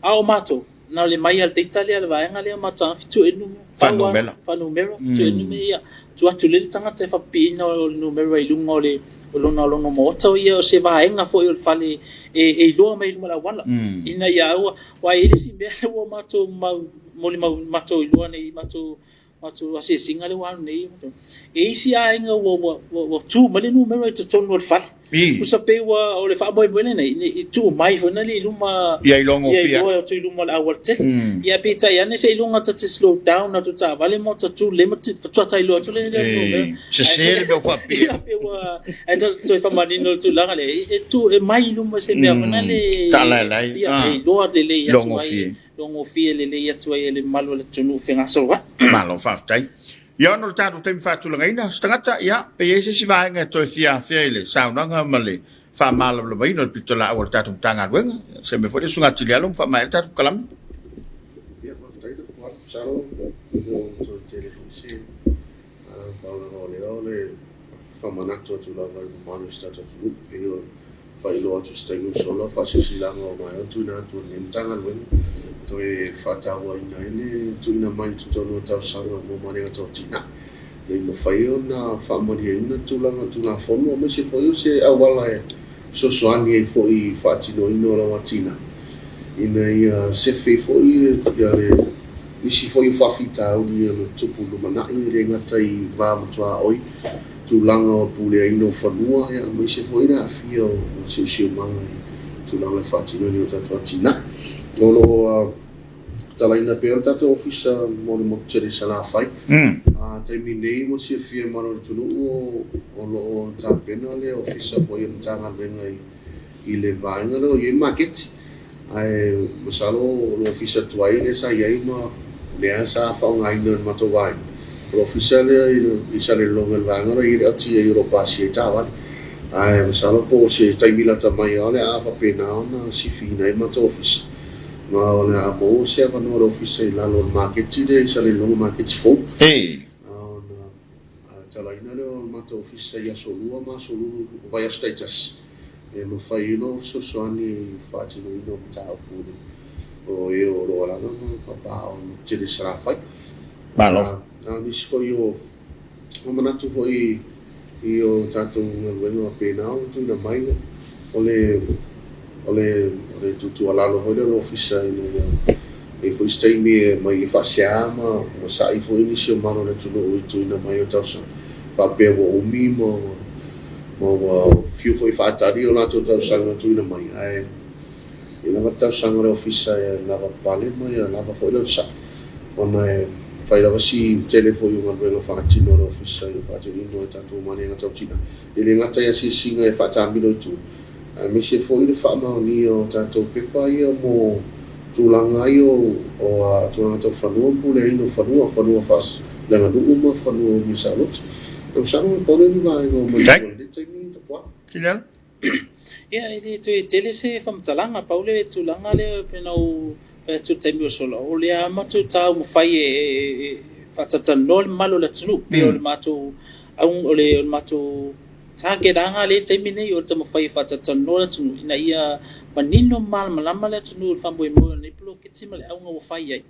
A o matou, Na o le mai lava o le data lea a le vaega lea ma taofi tuu i ai le numera. Faanumera. Faanumera, tuu i ai le numera, ia. Tuu atu lea le tagata e faapipiina o le numera i luga o le o lona lona maota ia o se vaega foi o le fale e iloa mai i luma o le auala. Ina ia aua, aua e i ai le isi mea lea ua matou mau molimau matou iloa nei i matou matou asiasiga lea ua alu nei, e i ai isi aiga ua, ua, ua, ua tu mai le numera i totonu o le fale. Tusa pei ua, o le faamoemoe lenei, ne i tuu mai foi lea i luma, Ia iloa ia iloa atu i luma o le aualatele. Ia peitai ane seiloga ta te slow down atu taavale ma ta tu lelei ma faatoa ta iloa atu lea i le numera. Sese le mea ua faapipii. Ia pei ua, ae toe faamanino le tulaga lea, e tu, e mai i luma se mea foi lea, Taalaelae. Ia, e iloa lelei atu ai. Iloagofie lelei atu ai e le mamalu o le atunuu fegasoloai. Malo faafetai. Ia ona o le tatou taimi faatulagaina, se tagata, ia, pe i ai se isi vaega e toe fia afea i le saunoaga ma le faamalamalamaina o le pitolaau a le tatou Matagaluega. Se mea foi lea susuga Tilialo ma faamaea le tatou kalame. Ia, faafetai Tapuala. Masalo e le o toe tele foi se vaega o lea o le faamanatu atu lava i le mamalu o si tatou atunuu. Pei o faailoa atu i se taimi ua sola, faasilasilaga o maea ona tuuina atu e lenei Matagaluega, toe faatauaina ai le tuuina mai i totonu o talosaga mo maliega tau atinae, ina ia mafai ona faamalieina tulaga Tulafono aemaise foi o se auala e fesoasoani ai foi i faatinoina o lau atinae, ina ia sefe ai foi le nisi foi o faafitauli e ono tupu i le lumanai, e le gata i va ma tuaoi, tulaga o le puleaina o fanua, aemaise foi le aafia o siosiomaga i tulaga e faatinoina e o tatou atinae. O lo o tatalaina pea le tatou ofisa mo le motu tele i Salafai. A taimi nei mo le silafia e mamalu o le atunuu, o lo o tapena le ofisa foi o le Matagaluega i i le vaega lea o i ai maketi. Ae masalo o le ofisa tuai lea sa i ai ma lea sa faaaogaina e le matou vaega, o le ofisa lea i Salelologa i le vaega lea o i ai le LTA o lo o pasia ai taavale. Ae masalo po o se taimi lata mai lava o le a faapena ona sifiina ai le matou ofisa, ma o le a maua se avanoa o le ofisa i lalo o le maketi lea i Salelologa maketi fou. Ona Talaina lea o le matou ofisa i aso lua ma aso lulu o vaiaso taitasi e mafai ai ona fesoasoani i le faatinoina o mataupu o e o lo o alaga ma papaaao i le motu tele i Salafai. Malo. A o nisi foi o manatu foi i o tatou galuega faapena ona tuuina mai, o le o le o le tuutuualalo foi lea o le ofisa ina ia i ai foi se taimi e aumai e faasea ma sa'i foi nisi o mamalu o le atunuu i tuuina mai o tausaga faapea ua umi ma ua ma ua fiu foi e faatali o latou tausaga tuuina mai ae i lava le tausaga o le ofisa e lava pale ma ia lava foi le onosai ona e fai lava si tele foi o galuega faatino a le ofisa i le faatinoina o tatou maliega tau tina e le gata i asiasiga e faatamilo i tua aemaise foi le faamaonia o tatou pepa ia mo tulaga ia o tulaga tau fanua ma puleaina o fanua, fanua faaleaganuu ma fanua umia saoloto. E masalo e pau lea o ni vaega o manatua i lenei taimi Tapuala. Tilialo. Ia, e le toe tele se faamatalaga, pau le tulaga lea pei ona ou fai atu i le taimi ua sola, o lea lava matou taumafai e faatalatalanoa le mamalu o le atunuu, pei o le matou o le matou Takelaaga lea i le taimi nei o le taumafai e faatalatalanoa le atunuu ina ia manino ma malamalama le atunuu i le faamoemoe o lenei poloketi ma le auga ua fai ai.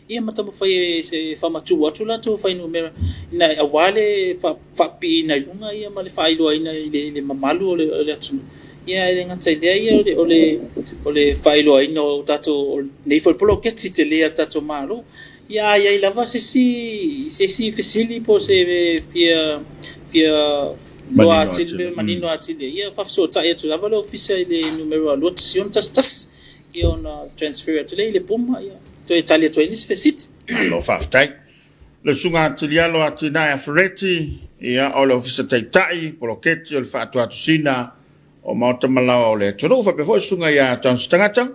Ia ma taumafai e faamatuu atu latou fuainumera ina aua le faapipiina i luga ia ma le faailoaina i le mamalu o le atunuu. Ia ae le gata i lea ia o le faailoaina o tatou o lenei foi poloketi tele a le tatou Malo. Ia a i ai lava se isi se isi fesili po o se fia fia iloa atili manino atili, ia faafesootai atu lava le ofisa i le numera 21611, ia ona transfer atu lea i le PUMA, ia toe tali atu ai nisi fesili. Malo faafetai. Le Susuga Atilialo Atinae Afereti, ia o le Ofisa Taitai, Poloketi o le Faatuatusina o Maota ma Laoa o le Atunuu, faapea foi le Susuga ia Johnson Tagata,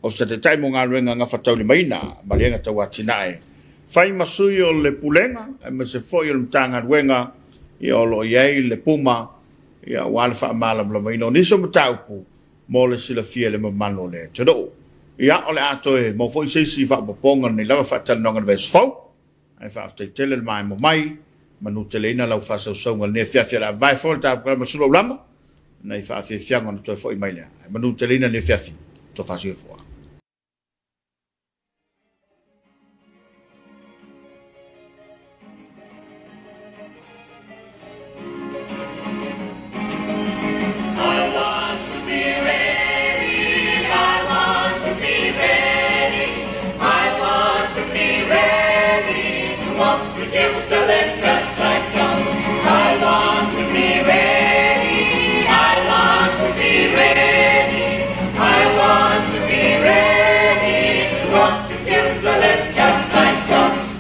Ofisa Taitai mo Galuega Gafataulimaina, Maliega Tau Atinae, fai ma sui o le Pulega aemaise foi o le Matagaluega ia o lo o i ai le PUMA ia aua le faamalamalamaina o nisi o mataupu mo le silafia e le mamalu o le atunuu. Ia o le a toe maua foi se isi faaopoopoga lenei lava faatalanoaga i le vaiaso fou. Ae faafetai tele le maemo mai, manuteleina lau faasausauga i lenei afiafi o le a vavae foi le tatou polokalame sulu aulama nai faafiafiaga ona toe foi mai lea. Ae manuteleina lenei afiafi, tofa soifua.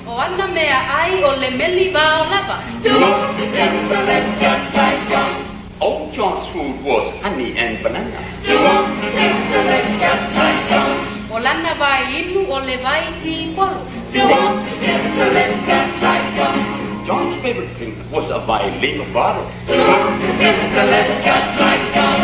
O ana mea ʻai o le meli wao lava. To walk to Jerusalem just like John. Old John's food was honey and banana. To walk to Jerusalem just like John. O lana wai inu o le wai tīkolo. To walk to Jerusalem just like John. John's favorite drink was a Vailima bottle. To walk to Jerusalem just like John.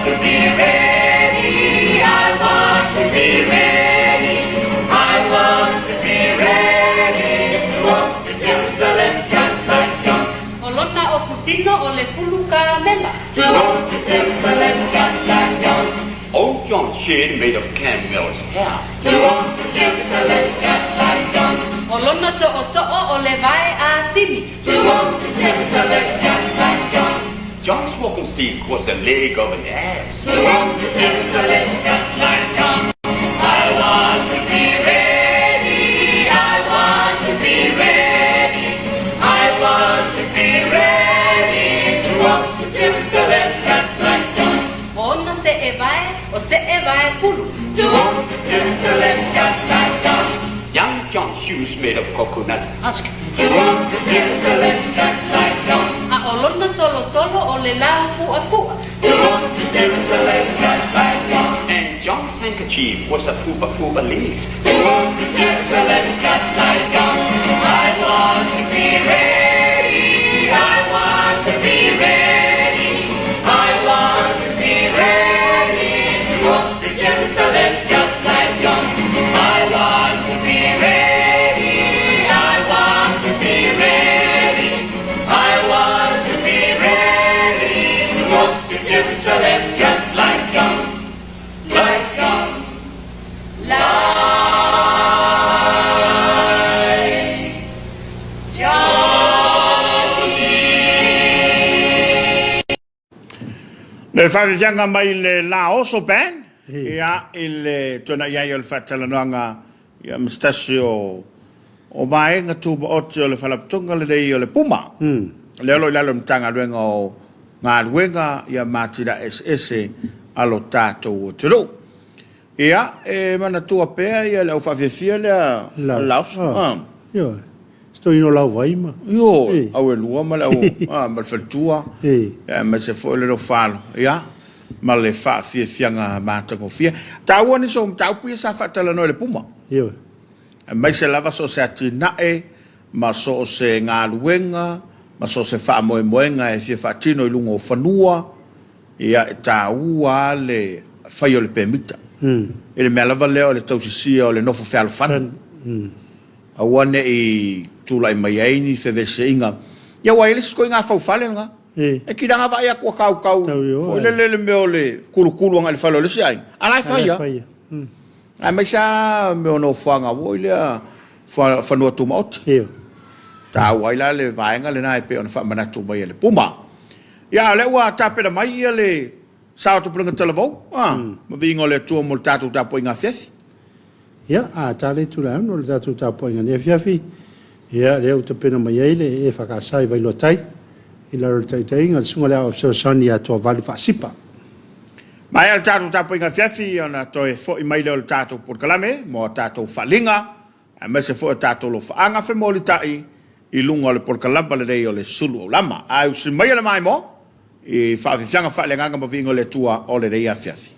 to be ready, I want to be ready, I want to be ready to walk to Jerusalem just like John. O lona ofutino o le pulu kamela. To walk to Jerusalem just like John. Old John's shed made of camel's hair. To walk to Jerusalem just like John. O lona to'oto'o o le vae asini. To walk to Jerusalem just like John. John's walking stick was the leg of an ass. To walk to Jerusalem just like John. I want to be ready. I want to be ready. I want to be ready to walk to Jerusalem just like John. O ona se'evae o se'evae pulu. To walk to Jerusalem just like John. Young John's shoes made of coconut husk. To walk to Jerusalem just like John. A o lona solosolo o le lau fu'afu'a. To walk to Jerusalem just like John. And John's handkerchief was a fupa fupa leaf. To walk to Jerusalem just like John. I want to be ready. I want to be ready. I want to be ready to walk to Jerusalem just like John. I want to be ready. I want to be ready. I want to be ready to walk to Jerusalem just like John. Like John. Like Johnny. Le faafiafiaga mai le La Oso Band, ia, i le tuanai ai o le faatalanoaga, ia, ma se tasi o, o vaega tumaoti o le Faalapotopotoga lenei o le Puma. Lea o lo o i lalo o le Matagaluega o Galuega, ia, ma Atinae Eseese a lo tatou atunuu. Ia, e manatua pea ia le au faafiafia lea a le Laos. Ah. Ioe. Se toeaina o Lauvai ma. Ioe, au e lua ma le au ma le faletua. Ia, aemaise foi o le Lofalo, ia, ma le faafiafiaga matagofie. Taua nisi o mataupu ia sa faatalanoa i le Puma. Ioe. Aemaise lava so o se atinae ma so o se galuega ma so o se faamoemoega e fia faatino i luga o fanua, Ia, e taua lava le fai o le pemita. I le mea lava lea o le tausisia o le nofo fealofani. Aua ne i tulai mai ai ni feveseaiga. Ia, ua i ai le isi ituaiga faufale lena. E kila vaai atu a kaukau foi lele le mea o le kulukulu agai i le fale o le isi aiga, a la e fai lava. Aemaise lava mea o nofoaga foi lea fanua tumaoti. Taua ai la le vaega lena e pei ona faamanatu mai e le Puma. Ia, a o lea ua tapena mai ia le sao o Tupulaga Talavou, a, ma viiga o le Atua mo le tatou tapuaiga afiafi. Ia, a ta le Tulafono o le tatou tapuaiga nei afiafi, ia, lea ua tapena mai ai le EFKS i Vailoatai, i lalo o le taitaiga a le Susuga i le Aoao Fesoasoani ia Tuavalu Faasipa. Maea le tatou tapuaiga afiafi, ona toe foi mai lea o le tatou polokalame mo a tatou faaaliga, aemaise foi o tatou lofaaga femolitai i luga o le polokalama lenei o le Sulu Aulama. Ae usi maia le maimoa i faafiafiaga faaleagaga ma viiga o le Atua o lenei afiafi.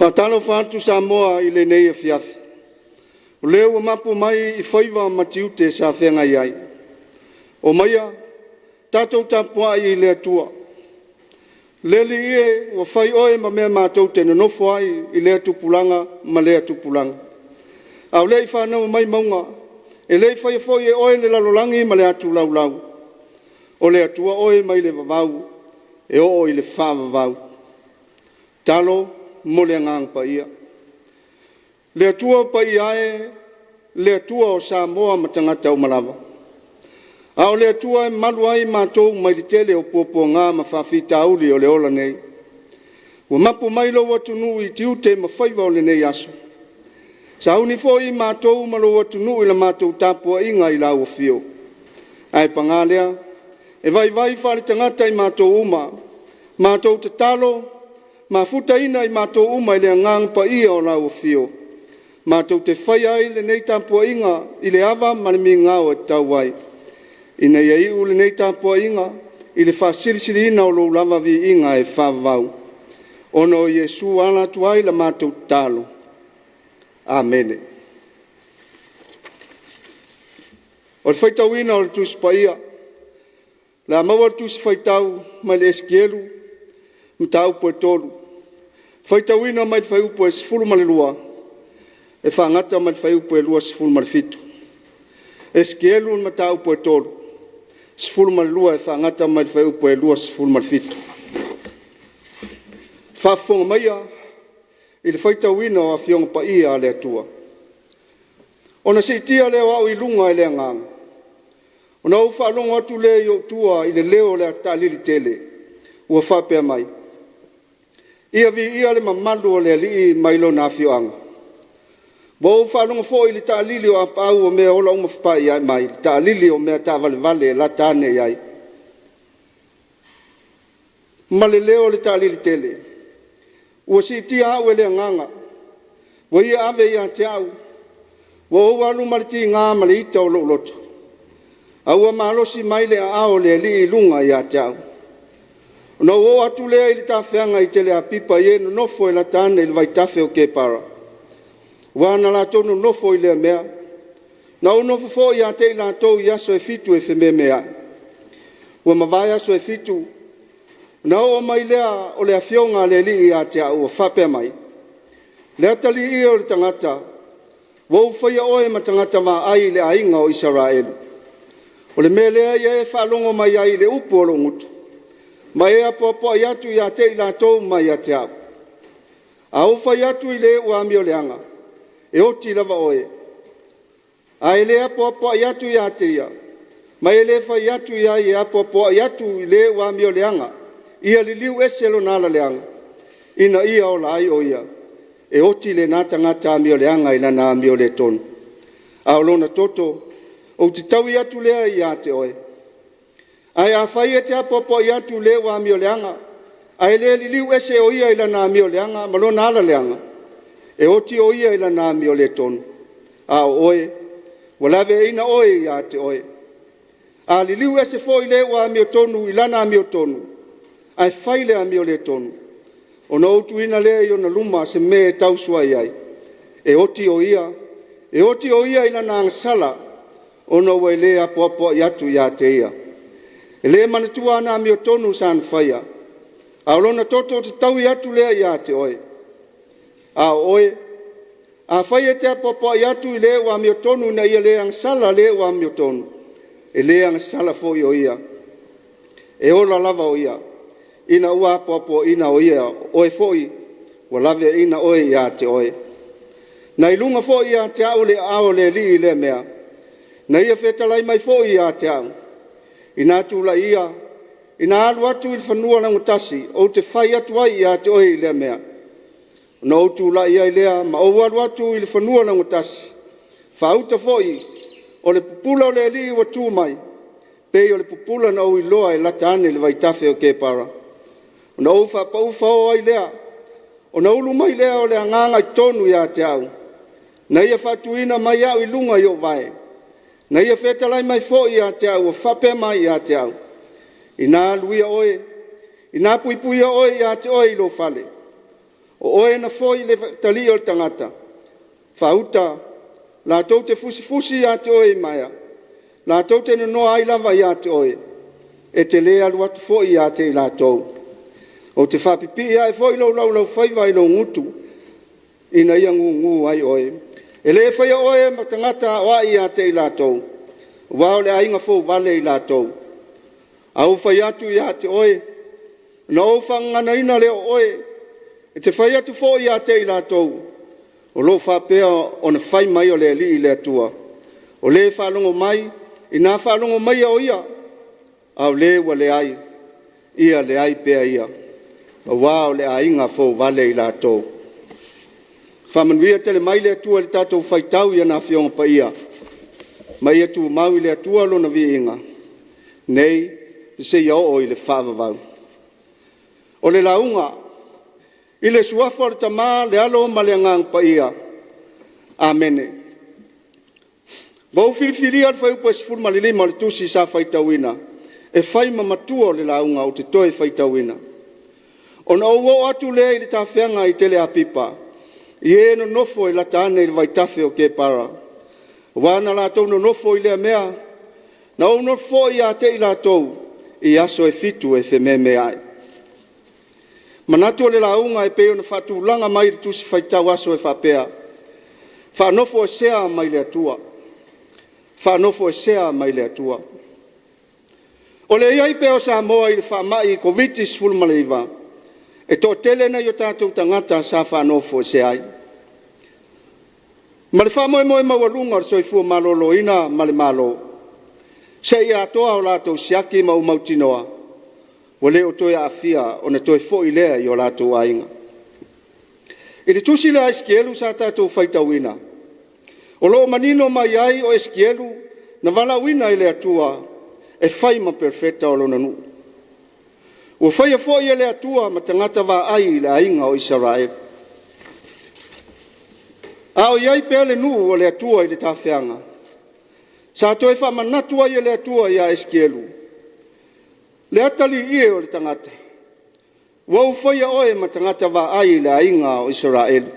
Faatalofa atu Samoa i lenei afiafi. O lea ua mapu mai i faiva ma tiute sa feagai ai. Omaia, tatou tapuai i le Atua. Le Alii e, ua fai oe ma mea matou te nonofo ai i lea tupulaga ma lea tupulaga. A o le i fanau mai mauga, e le i faia foi e oe le lalolagi ma le atu laulau, o le Atua oe mai le vavau e oo i le faavavau. Talo mo le Agaga Paia. Le Atua paia e, le Atua o Samoa ma tagata uma lava. A o le Atua e malu ai matou mai le tele o puapuaga ma faafitauli o le ola nei. Ua mapu mai lou atunuu i tiute ma faiva o lenei aso. Sauni foi matou ma lou atunuu i la matou tapuaiga i lau afio. Ae paga lea, e vaivai faale-tagata i matou uma, matou tatalo, mafutaina i matou uma i le Agaga Paia o lau afio, matou te faia ai lenei tapuaiga i le ava ma le migao e tatau ai, ina ia iu lenei tapuaiga i le faasilisiliina o lou lava viiga e faavavau, ona o Iesu e ala atu ai la matou tatalo. Amene. O le faitauina o le Tusi Paia, o le a maua le Tusi Faitau mai le Esikielu mataupu e 3, faitauina mai le fuaiupu e 12 e faagata mai le fuaiupu e 27. Esikielu mataupu e 3, 12 e faagata mai le fuaiupu e 27. Faafofoga maia i le faitauina o Afioga Paia a le Atua. Ona siitia lea o au i luga e le Agaga, ona ou faalogo atu lea i ou tua i le leo o le ata taalili tele ua faapea mai, Ia viia le mamalu o le Alii mai Lona afioaga. Ua ou faalogo foi i le taalili o apaau o meaola uma fapaiai mai, taalili o mea taavalevale e lata ane i ai, ma le leo o le taalili tele. Ua siitia au e le Agaga, ua ia ave ia te au, ua ou alu ma le tiga ma le ita o lou loto, a ua malosi mai le aao o le Alii i luga ia te au. Ona ou oo atu lea i le tafeaga i Teleapipa i e nonofo e lata ane i le vaitafe o Kepara, ua na latou nonofo i lea mea. Na ou nofo foi ia te i latou i aso e fitu e fememeai. Ua mavae aso e fitu, ona oo mai lea o le Afioga a le Alii ia te au ua faapea mai, Le atalii e o le tagata, ua ou faia oe ma tagata vaai i le aiga o Isaraelu. O le mea lea ia e faalogo mai ai i le upu a lou gutu, ma e apoapoai atu ia te i latou mai ia te au. A ou fai atu i le ua amioleaga, e oti lava oe, a e le apoapoai atu ia te ia, ma e le fai atu i ai e apoapoai atu i le ua amioleaga, ia liliu ese lona ala leaga, ina ia ola ai o ia, e oti lena tagata amioleaga i lana amioletonu, a o lona toto ou te taui atu lea ia te oe. Ae afai e te apoapoai atu i le ua amioleaga, ae le liliu ese o ia i lana amioleaga ma lona ala leaga, e oti o ia i lana amioletonu, a o oe, ua laveaiina oe ia te oe. A liliu ese foi le ua amiotonu i lana amiotonu, ae fai le amioletonu, ona ou tuuina lea i ona luma se mea e tausuai ai, e oti o ia, e oti o ia i lana agasala, ona ua e le apoapoai atu ia te ia. E le manatua ana amiotonu sa na faia, a o lona toto ou te taui atu lea ia te oe. A o oe, afai e te apoapoai atu i le ua amiotonu ina ia le agasala le ua amiotonu, e le agasala foi o ia, e ola lava o ia, ina ua apoapoaiina o ia, oe foi ua laveaiina oe ia te oe. Na i luga foi ia te au le aao o le Alii i lea mea, na ia fetalai mai foi ia te au, ina tulai ia, ina alu atu i le fanua laugatasi, ou te fai atu ai ia te oe i lea mea. Ona ou tulai ai lea ma ou alu atu i le fanua laugatasi, faauta foi o le pupula o le Alii ua tu mai, pei o le pupula na ou iloa e lata ane i le vaitafe o Kepara. Ona ou faapau faoa ai lea, ona ulu mai lea o le Agaga i totonu ia te au, na ia faatuina mai au i luga i ou vae, na ia fetalai mai foi ia te au, ua faapea mai ia te au, Ina alu ia oe, ina puipuia oe ia te oe i lou fale, o O oe na foi i le talii o le tagata, faauta latou te fusifusi ia te oe i maea, latou te nonoa ai lava ia te oe, e te le alu atu foi ia te i latou. Ou te faapipii ae foi lou laulaufaiva i lou gutu, ina ia gugu ai oe. E le faia oe ma tagata aoai ia te i latou, aua o le aiga fouvale i latou. A ou fai atu ia te oe, ona ou faagaganaina lea o oe, e te fai atu foi ia te i latou, o lo o faapea ona fai mai o le Alii le Atua. O le faalogo mai, ina faalogo mai o ia, a o le ua leai, ia leai pea ia, aua o le aiga fouvale i latou. Faamanuia tele mai le Atua i le tatou faitau i ana Afioga Paia, ma ia tumau i le Atua lona viiga, nei seia oo i le faavavau. O le lauga, i le suafa o le Tama, le Alo ma le Agaga Paia. Amene. Ua ou filifilia le fuaiupu e 15 o le tusi sa faitauina e fai ma matua o le lauga ou te toe faitauina. Ona ou oo atu lea i le tafeaga i Teleapipa, i e nonofo e lata ane i le vaitafe o Kepara, aua na latou nonofo i lea mea, na ou nofo foi ia te i latou i aso e fitu e fememeai. Manatu o le lauga e pei ona faatulaga mai i le Tusi Faitau Aso e faapea, Faanofoesea mai le Atua. Faanofoesea mai le Atua. O le i ai pea o Samoa i le faamai Koviti-19, e toatele nai o tatou tagata sa faanofoesea ai. Ma le faamoemoe maualuga o le soifua maloloina ma le Malo, seia atoa o latou siaki ma ua mautinoa ua le o toe aafia ona toe foi lea i o latou aiga. I le tusi lea a Esikielu sa tatou faitauina, o lo o manino mai ai o Esikielu na valaauina e le Atua e fai ma perofeta o lona nuu. Ua faia foi e le Atua ma tagata vaai i le aiga o Isaraelu. A o i ai pea le nuu o le Atua i le tafeaga, sa toe faamanatu ai e le Atua ia Esikielu, le atalii e o le tagata, ua ou faia oe ma tagata vaai i le aiga o Isaraelu.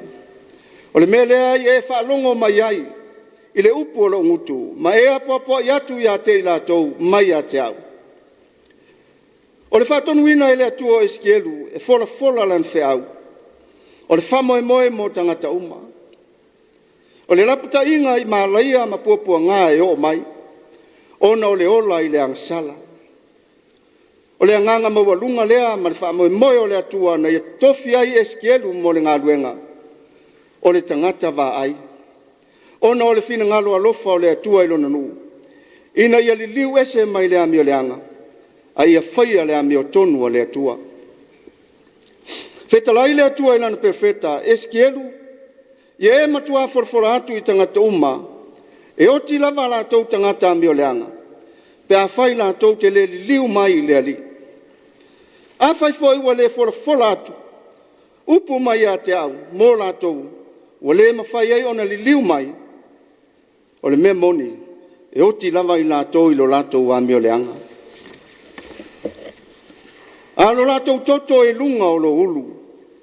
O le mea lea ia e faalogo mai ai i le upu a lou gutu ma e apoapoai atu ia te i latou mai ia te au. O le faatonuina e le Atua o Esikielu e folafola lana feau, o le faamoemoe mo tagata uma. O le lapataiga i malaia ma puapuaga e oo mai, ona o le ola i le agasala. O le agaga maualuga lea ma le faamoemoe o le Atua na ia totofi ai Esikielu mo le galuega, o le tagata vaai, ona o le finagalo alofa o le Atua i lona nuu, ina ia liliu ese mai le amio leaga, a ia faia le amiotonu a le Atua. Fetalai le Atua i lana perofeta, Esikielu, ia e matua folafola atu i tagata uma, e oti lava a latou tagata amioleaga, pe afai latou te le liliu mai i le Alii. Afai foi ua le folafola atu upu mai ia te au mo latou, ua le mafai ai ona liliu mai, o le mea moni, e oti lava i latou i lo latou amioleaga. A o lo latou toto i luga o lou ulu,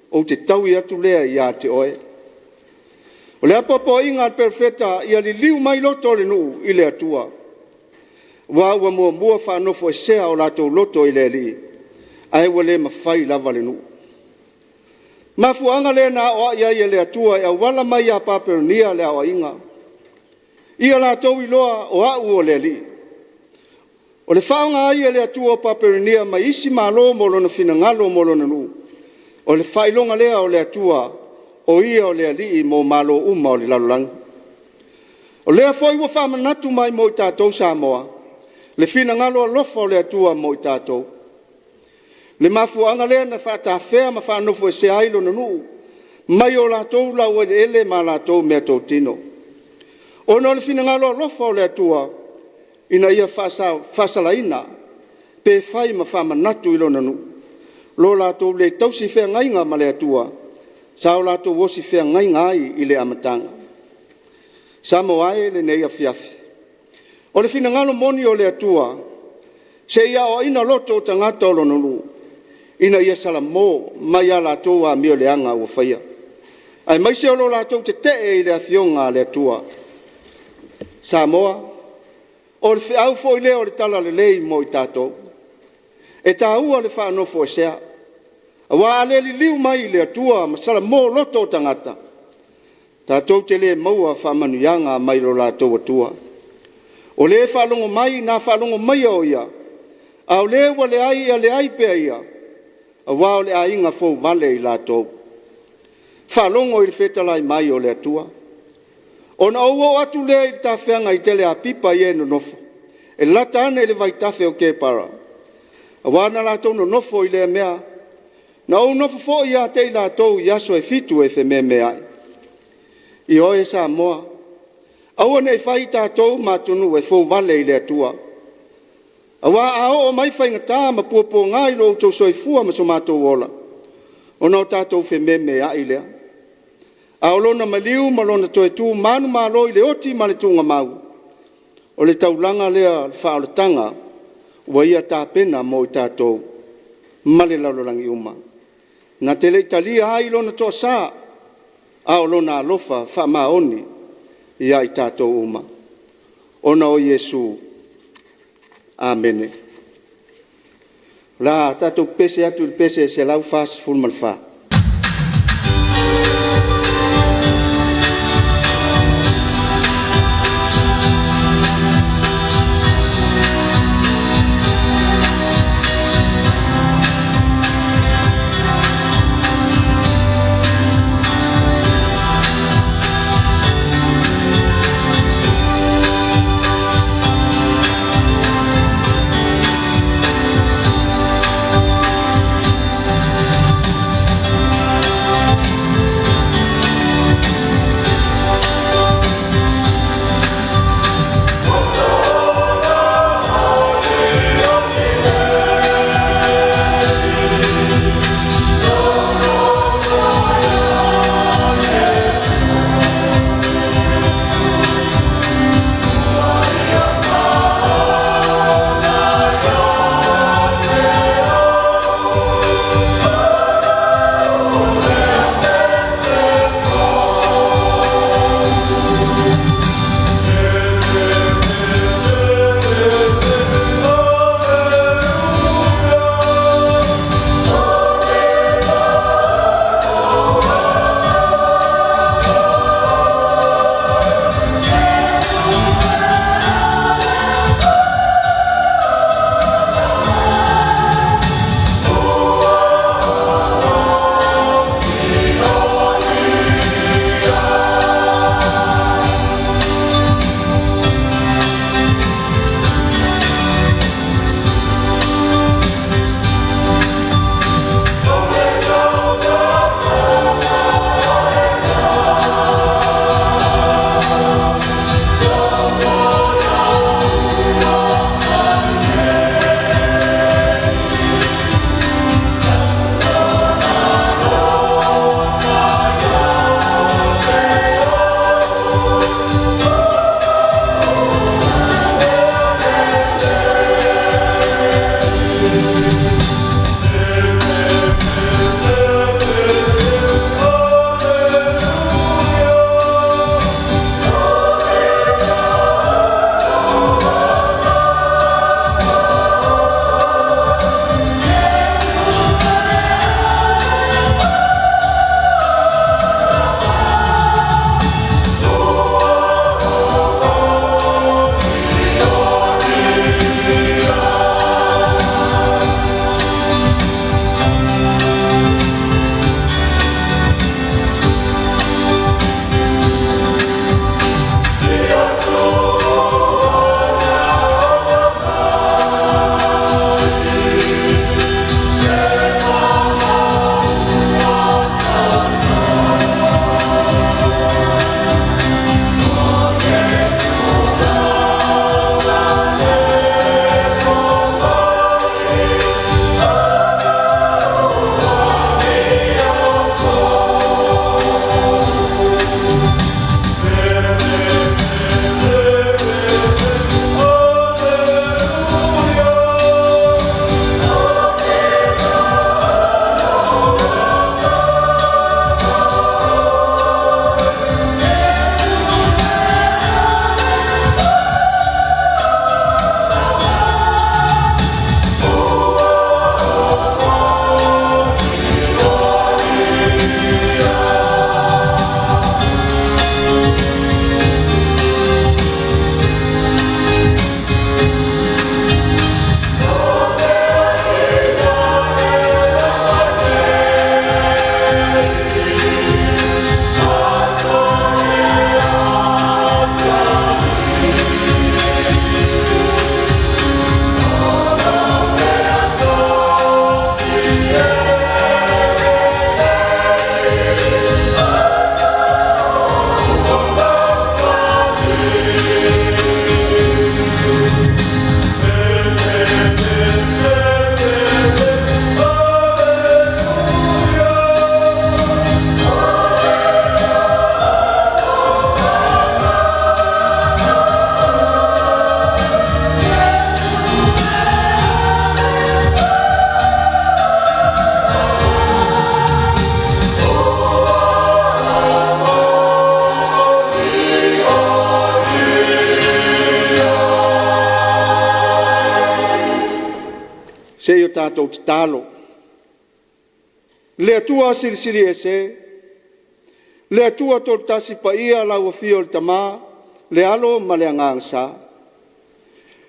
ou te taui atu lea ia te oe. O le apoapoaiga a le perofeta ia liliu mai loto o le nuu i le Atua, aua ua muamua faanofoesea o latou loto i le Alii, ae ua le mafai lava le nuu. Mafuaaga lea na aoai ai e le Atua e auala mai ia Papelonia le aoaiga, ia latou iloa o au o le Alii. O le faaaoga ai e le Atua o Papelonia ma isi malo mo lona finagalo mo lona nuu, o le faailoga lea o le Atua o Ia o le Alii mo malo uma o le lalolagi. O lea foi ua faamanatu mai mo i tatou Samoa le finagalo alofa o le Atua mo i tatou. Le mafuaaga lea na faatafea ma faanofoesea ai lona nuu mai o latou laueleele ma latou meatotino, ona o le finagalo alofa o le Atua ina ia faasalaina pe fai ma faamanatu i lona nuu lo latou le tausi feagaiga ma le Atua sa o latou osi feagaiga ai i le amataga. Samoa e i lenei afiafi, o le finagalo moni o le Atua, se i aoaina loto o tagata o lona nuu, ina ia salamo mai a latou amioleaga ua faia, aemaise o lo latou tete'e i le Afioga a le Atua. Samoa, o le feau foi lea o le Talalelei mo i tatou. E taua le faanofoesea, aua a le liliu mai i le Atua ma salamo loto o tagata, tatou te le maua faamanuiaga mai lo latou Atua. O le faalogo mai na faalogo maia o Ia, a o le ua leai ia leai pea ia, aua o le aiga fouvale i latou. Faalogo i le fetalai mai o le Atua. Ona ou oo atu lea i le tafeaga i Teleapipa i e nonofo, e lata ane i le vaitafe o Kepara, aua na latou nonofo i lea mea. Na ou nofo foi ia te i latou i aso e fitu e fememeai. Ioe Samoa, aua ne i fai tatou ma atunuu e fouvale i le Atua, aua a oo mai faigata ma puapuaga i lo outou soifua ma so matou ola, ona o tatou fememeai lea. A o lona maliu ma lona toe tu manumalo i le oti ma le tuugamau, o le taulaga lea o le faaolataga ua ia tapena mo i tatou ma le lalolagi uma. Na te le i talia ai lona toasa, a o lona alofa faamaoni ia i tatou uma, ona o Iesu. Amene. O le a tatou pepese atu i le pese 144. tatou tatalo. Le Atua Silisili Ese, le Atua Toatasi Paia, lau Afio le Tama, le Alo ma le Agaga Sa.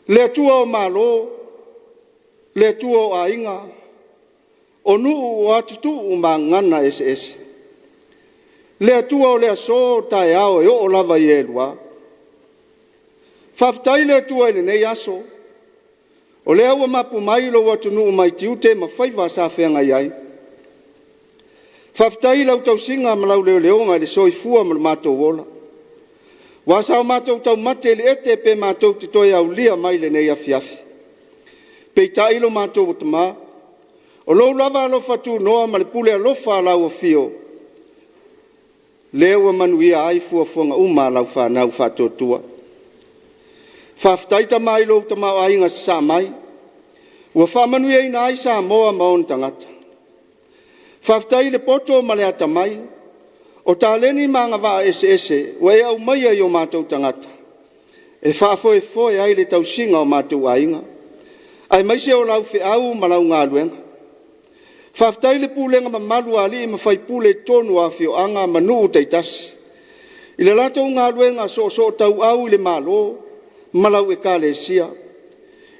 Le Atua o Malo, le Atua o Aiga, o nuu o atutuu ma gagana eseese. Le Atua o le aso, taeao e oo lava i elua. Faafetai le Atua i lenei aso, o lea ua mapu mai lou atunuu mai tiute ma faiva sa feagai ai. Faafetai i lau tausiga ma lau leoleoga i le soifua ma le matou ola. Ua sa o matou taumate i le ete pe matou te toe aulia mai lenei afiafi. Peitai lo matou Tama, o lou lava alofa tunoa ma le pule alofa a lau afio, lea ua manuia ai fuafuaga uma a lau fanau faatuatua. Faafetai Tama i lou tamaoaiga sasaa mai, ua faamanuiaina ai Samoa ma ona tagata. Faafetai i le poto ma le atamai, o taleni ma agavaa eseese ua e aumaia i o matou tagata e faafoefoe ai le tausiga o matou aiga, aemaise o lau feau ma lau galuega. Faafetai i le pulega mamalu a alii ma faipule i totonu o afioaga ma nuu taitasi i le latou galuega soosootauau i le Malo ma lau Ekalesia,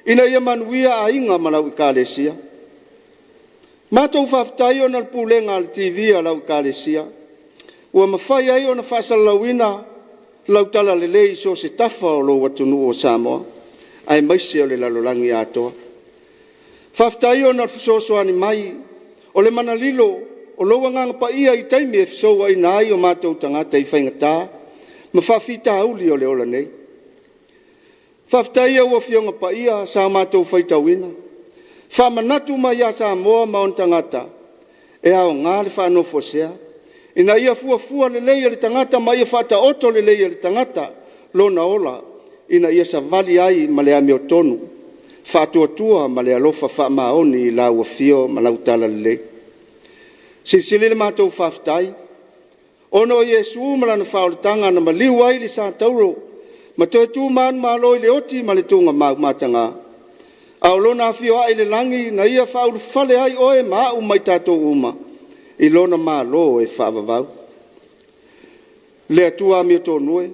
ina ia manuia aiga ma lau Ekalesia. Matou faafetai ona o le pulega a le TV a lau Ekalesia, ua mafai ai ona faasalalauina lau talalelei i so o se tafa o lou atunuu o Samoa, aemaise o le lalolagi atoa. Faafetai ona o le fesoasoani mai o le mana lilo o lou Agaga Paia i taimi e fesouaina ai o matou tagata i faigata ma faafitauli o le ola nei. Faafetai i au Afioga Paia sa matou faitauina, faamanatu mai ia Samoa ma ona tagata, e aoga le faanofoesea, ina ia fuafua lelei e le tagata ma ia faataoto lelei e le tagata lona ola, ina ia savali ai ma le amiotonu, faatuatua ma le alofa faamaoni i lau afio ma lau talalelei. Silisili le matou faafetai ona o Iesu ma Lana faaolataga na maliu ai i le satauro ma toe tu manumalo i le oti ma le tuugamau mataga, a o Lona afio ae i le lagi na ia faaulufale ai oe ma au ma i tatou uma i Lona Malo e faavavau. Le Atua amiotonu e,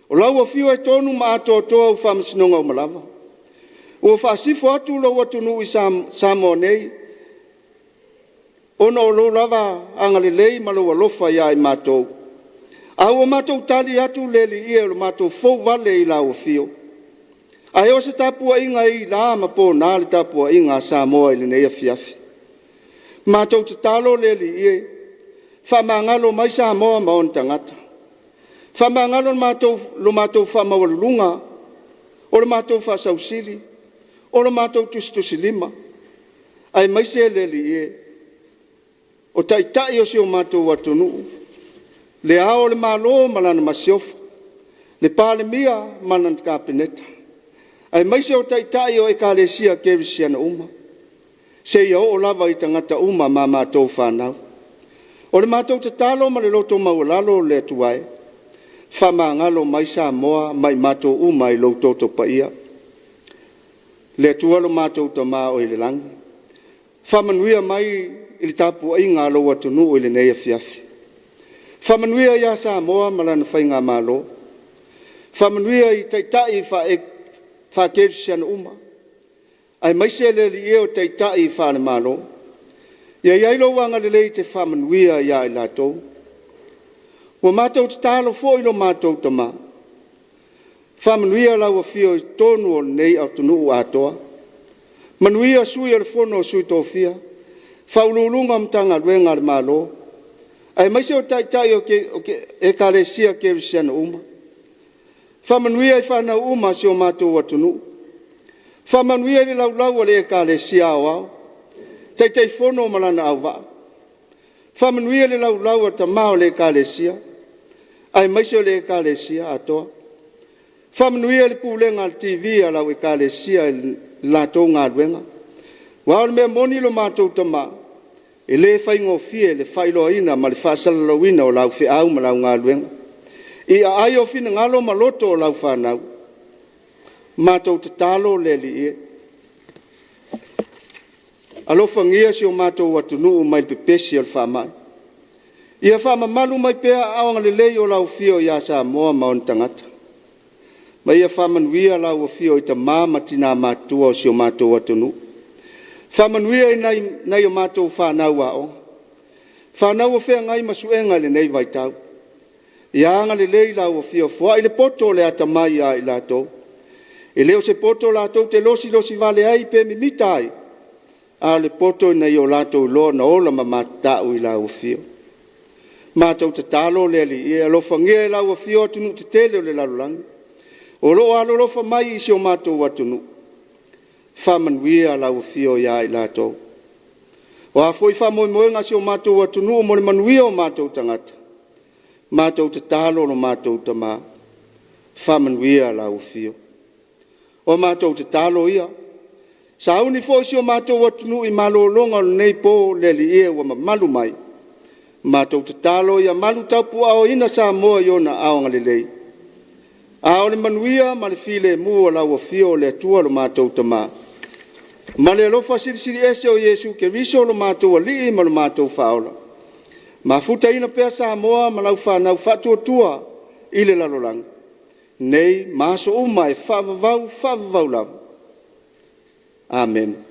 o lau afio e tonu ma atoatoa au faamasinoga uma lava. Ua faasifo atu lou atunuu i Samoa nei ona o lou lava agalelei ma lou alofa ia i matou. A ua matou tali atu le Alii e, o le matou fouvale i lau afio. Ae o se tapuaiga e ila ma pona le tapuaiga a Samoa i lenei afiafi. Matou tatalo le Alii e, faamagalo mai Samoa ma ona tagata. Faamagalo lo matou faamaualuluga, o le matou faasausili, o le matou tusitusilima, aemaise le Alii e, o Taitai o si o matou atunuu, Le Ao o le Malo ma Lana Masiofo, le Palemia ma lana Kapeneta, aemaise o Taitai o Ekalesia Kerisiano uma, seia oo lava i tagata uma ma matou fanau. O le matou tatalo ma le loto maualalo le Atua e, faamagalo mai Samoa ma i matou uma i lou toto paia. Le Atua lo matou Tama o i le lagi, faamanuia mai i le tapuaiga a lou atunuu i lenei afiafi. Faamanuia ia Samoa ma lana faigamalo. Faamanuia i Taitai faakerisiano uma, aemaise le Alii e o Taitai faalemalo. Ia i ai lou agalelei e te faamanuia ia i latou. Ua matou tatalo foi lo matou Tama, faamanuia lau afio i totonu o lenei atunuu atoa. Manuia sui o le Fono a Sui Tofia, Faauluuluga o Matagaluega a le Malo, aemaise o Taitai o Ekalesia Kerisiano uma. Faamanuia i fanau uma a si o matou atunuu. Faamanuia i le laulau a le Ekalesia Aoao, Taitaifono ma lana auvaa. Faamanuia i le laulau a tama o le Ekalesia, aemaise o le Ekalesia atoa. Faamanuia i le pulega a le TV a lau Ekalesia i le latou galuega. Aua o le mea moni lo matou Tama, e le faigofie le faailoaina ma le faasalalauina o lau feau ma lau galuega i aai o finagalo ma loto o lau fanau. Matou tatalo le Alii e. Alofagia si o matou atunuu mai le pepesi o le faamai. Ia faamamalu mai pea aao agalelei o lau Afio ia Samoa ma ona tagata. Ma ia faamanuia lau Afio i tama ma tina matutua o si o matou atunuu. Faamanuia i nai o matou fanau aoga, fanau o feagai ma suega i lenei vaitau. Ia agalelei lau Afio, foai le poto o le atamai ia i latou. E le o se poto latou te losilosi vale ai pe mimita ai, a o le poto ina ia o latou iloa ona ola ma matatau i lau Afio. Matou tatalo le Alii e alofagia e lau Afio atunuu tetele o le lalolagi o lo o alolofa mai i si o matou atunuu. Faamanuia lau Afio ia i latou. O a foi faamoemoega a si o matou atunuu mo le manuia o matou tagata, matou tatalo lo matou Tama, faamanuia lau Afio. O a matou tatalo ia, sauni foi si o matou atunuu i malologa o lenei po le Alii e ua mamalu mai. Matou tatalo ia malutapuaaoina Samoa i ona aao agalelei. A o le manuia ma le filemu o lau Afio o le Atua lo matou Tama, ma le alofa Silisili Ese o Iesu Keriso lo matou Alii ma lo matou Faaola, mafutaina pea Samoa ma lau fanau faatuatua i le lalolagi, nei ma aso uma e faavavau, faavavau lava. Amene.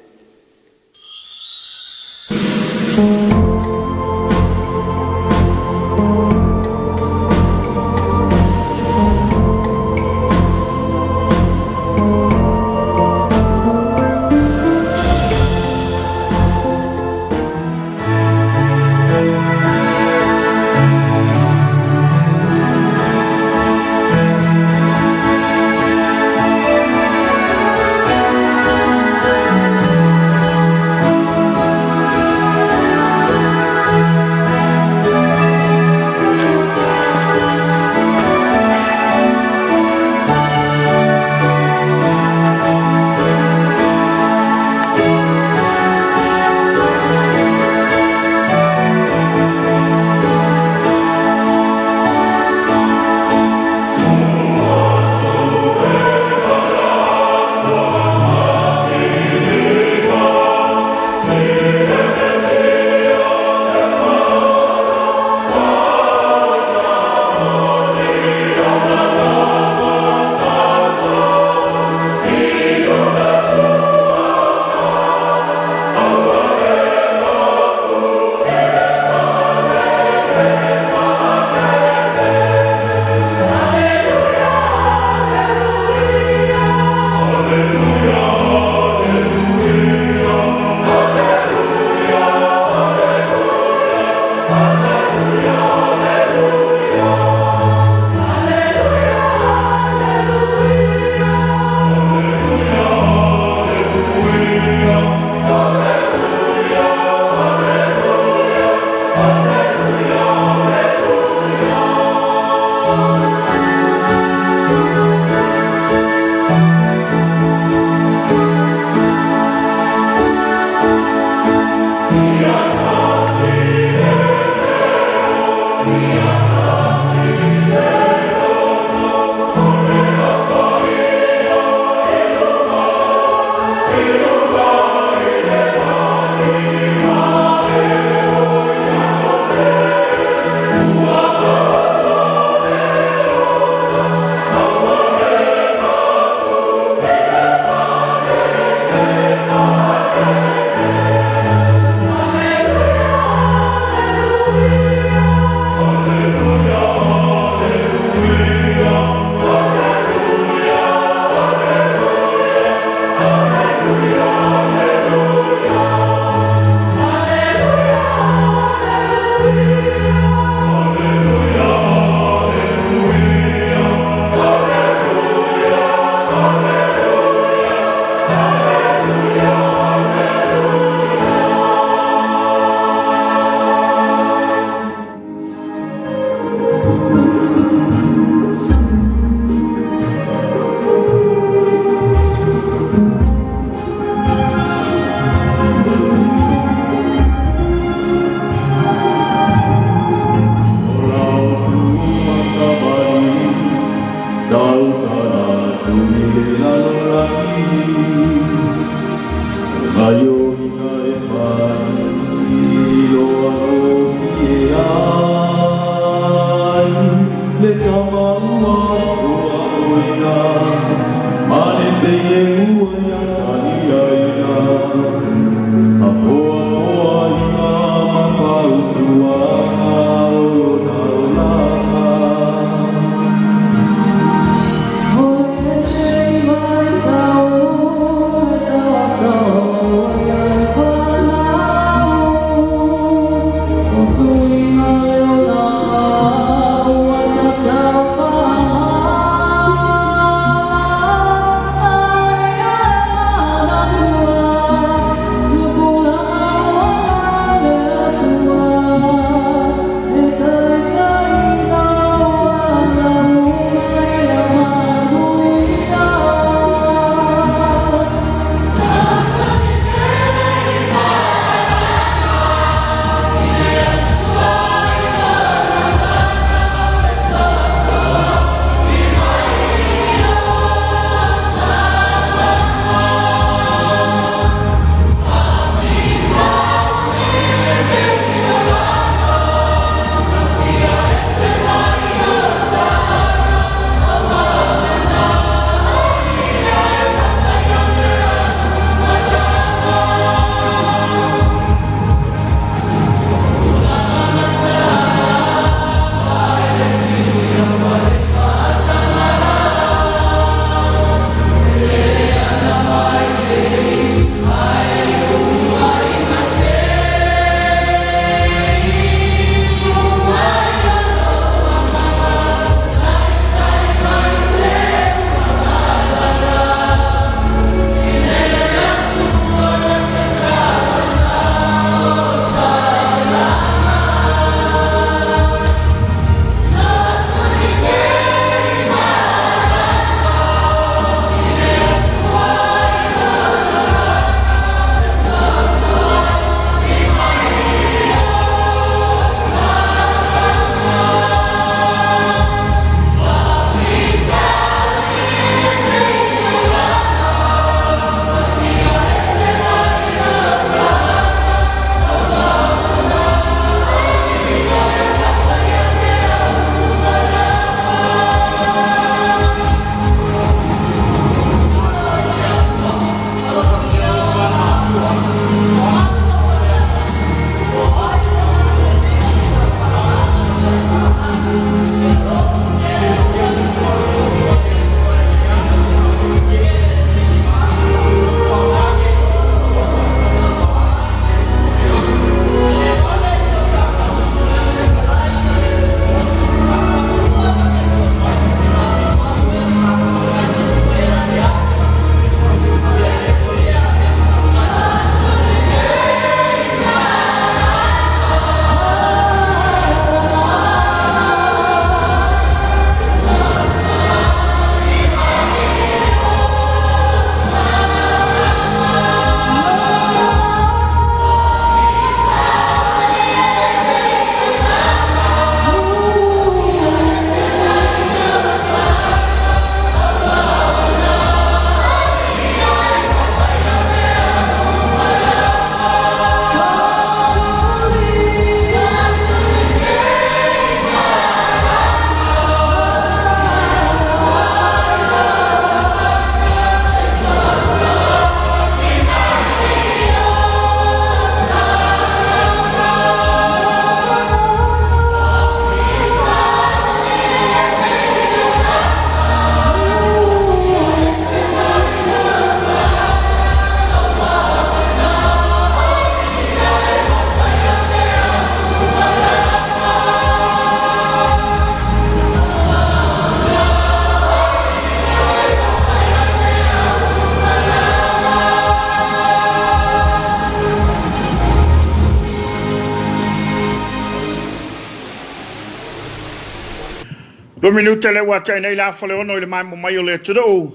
Minute lea ua tea nei le afa le ono i le maemo mai o le atunuu,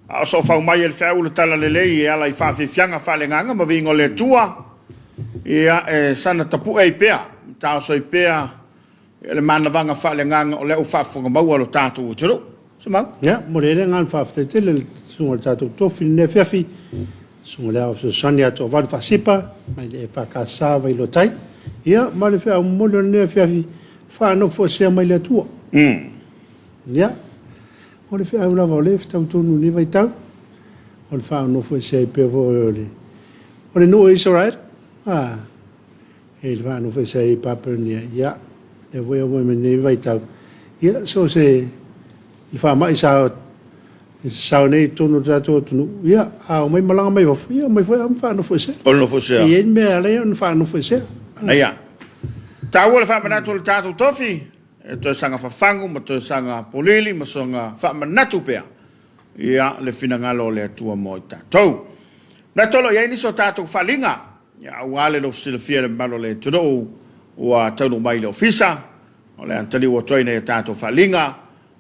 a o soofau mai e le feau le tala lelei e ala i faafiafiaga faaleagaga ma viiga o le Atua. Ia, e sana tapue ai pea, ma taoso ai pea le manavaga faaleagaga o lea ua faafofoga maua lo tatou atunuu. Semau? Ia, momoli ai le agaga faafetai tele i le susuga i le tatou tofi i lenei afiafi, susuga i le Ao Fesoasoani ia Toavalu Faasipa mai le EFKS Vailoa Tai. Ia, ma le feau momoli o lenei afiafi, faanofoesea mai le Atua. Ia, o le feau lava o lea e fetau tonu i lenei vaitau, o le faanofoesea ai pea foi o le, o le nuu o Isaraelu, a, e le faanofoesea ai i Papelonia, ia, lea foi e oo mai lenei vaitau, ia, so o se faamai sa sao nei i totonu o le tatou atunuu, ia, a omai malaga mai fafo, ia, omai foi lava ma faanofoesea. O le nofoesea. E i ai le mea e ala ai ona faanofoesea. Ia. Taua le faamanatu o le tatou tofi, e toe saga fafagu ma toe saga polili ma soga faamanatu pea ia le finagalo o le Atua mo i tatou. Manatu o lo o i ai nisi o tatou faaaliga, ia, aua le lofu silafia e le mamalu o le atunuu ua taunuu mai i le ofisa, o le a taliu atu ai nai a tatou faaaliga,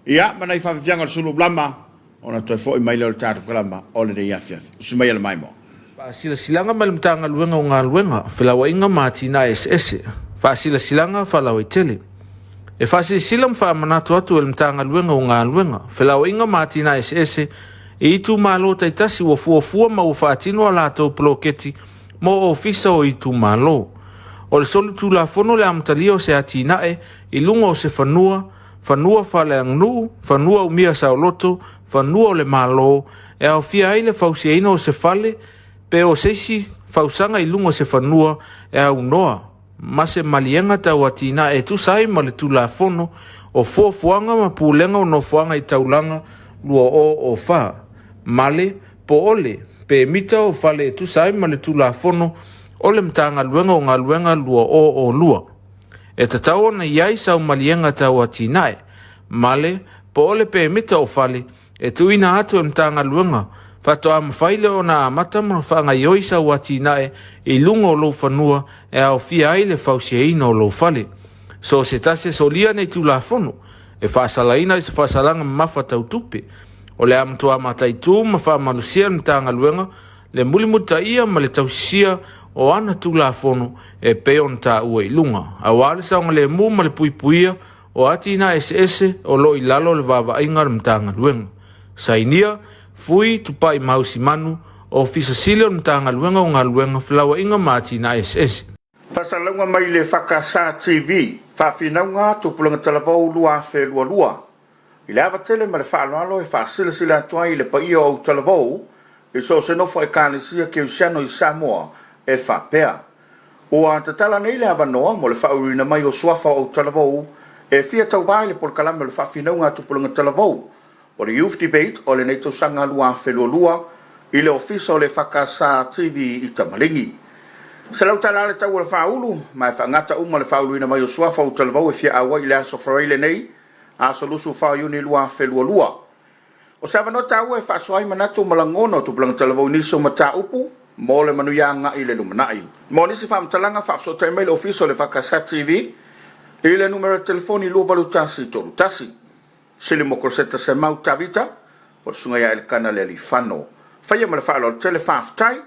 ia, ma nai faafiafiaga o le sulu lama, ona toe foi mai lea o le tatou kalama o lenei afiafi. Usi mai e le maimoa. Faasilasilaga mai le Matagaluega o Galuega, Felauaiga ma Atinae Eseese. Faasilasilaga Faalauaitele. E faasilasila ma faamanatu atu e le Matagaluega o Galuega, Felauaiga ma Atinae Eseese i itumalo taitasi ua fuafua ma ua faatino a latou poloketi mo ofisa o itumalo. O le solitulafono le amatalia o se atinae i luga o se fanua, fanua faaleaganuu, fanua umia saoloto, fanua o le Malo, e aofia ai le fausiaina o se fale pe o se isi fausaga i luga o se fanua e aunoa ma se maliega tau atinae e tusa ai ma le Tulafono o Fuafuaga ma Pulega o Nofoaga i Taulaga 2004, ma le, po o le, pemita o fale e tusa ai ma le Tulafono o le Matagaluega o Galuega 2002. E tatau ona i ai sau maliega tau atinae, ma le, po o le pemita o fale e tuuina atu e le Matagaluega, faatoa mafai lea ona amata ma faagaioi sau atinae i luga o lou fanua e aofia ai le fausiaina o lou fale. So o se tasi e solia nei Tulafono, e faasalaina i se faasalaga mamafa tau tupe. O le a matua mataitu ma faamalosia e le Matagaluega le mulimulitaia ma le tausisia o ana Tulafono e pei ona taua i luga, aua le saogalemu ma le puipuia o atinae eseese o lo o i lalo o le vaavaaiga a le Matagaluega. Sainia, Fui Tupai Mausimanu, Ofisa Sili o le Matagaluega o Galuega, Felauaiga ma Atinae Eseese. Faasalalauga mai le FKS TV, Faafinauga Tupulaga Talavou 2022. I le ava tele ma le faaaloalo e faasilasila atu ai i le paia o Autalavou i so o se nofo Ekalesia Kerisiano i Samoa e faapea, Ua tatala nei le avanoa mo le faauluina mai o suafa o Autalavou e fia tauva i le polokalame o le Faafinauga a Tupulaga Talavou o le Youth Debate o lenei tausaga 2022 i le Ofisa o le FKS TV i Tamaligi. $100 le tau o le faaulu, ma e faagata uma le faauluina mai o suafa o Autalavou e fia auai i le aso Faraile nei, aso 24 Iuni 2022. O se avanoa taua e faasoa ai manatu ma lagona o tupulaga talavou i nisi o mataupu mo le manuia agai i le lumanai. Mo nisi faamatalaga, faafesootai mai le Ofisa o le FKS TV i le numera telefoni 28131. Sili mo Koloseta Semau Tavita, po o le Susuga ia Elikana Lealiifano. Faia ma le faaaloalo tele, faafetai.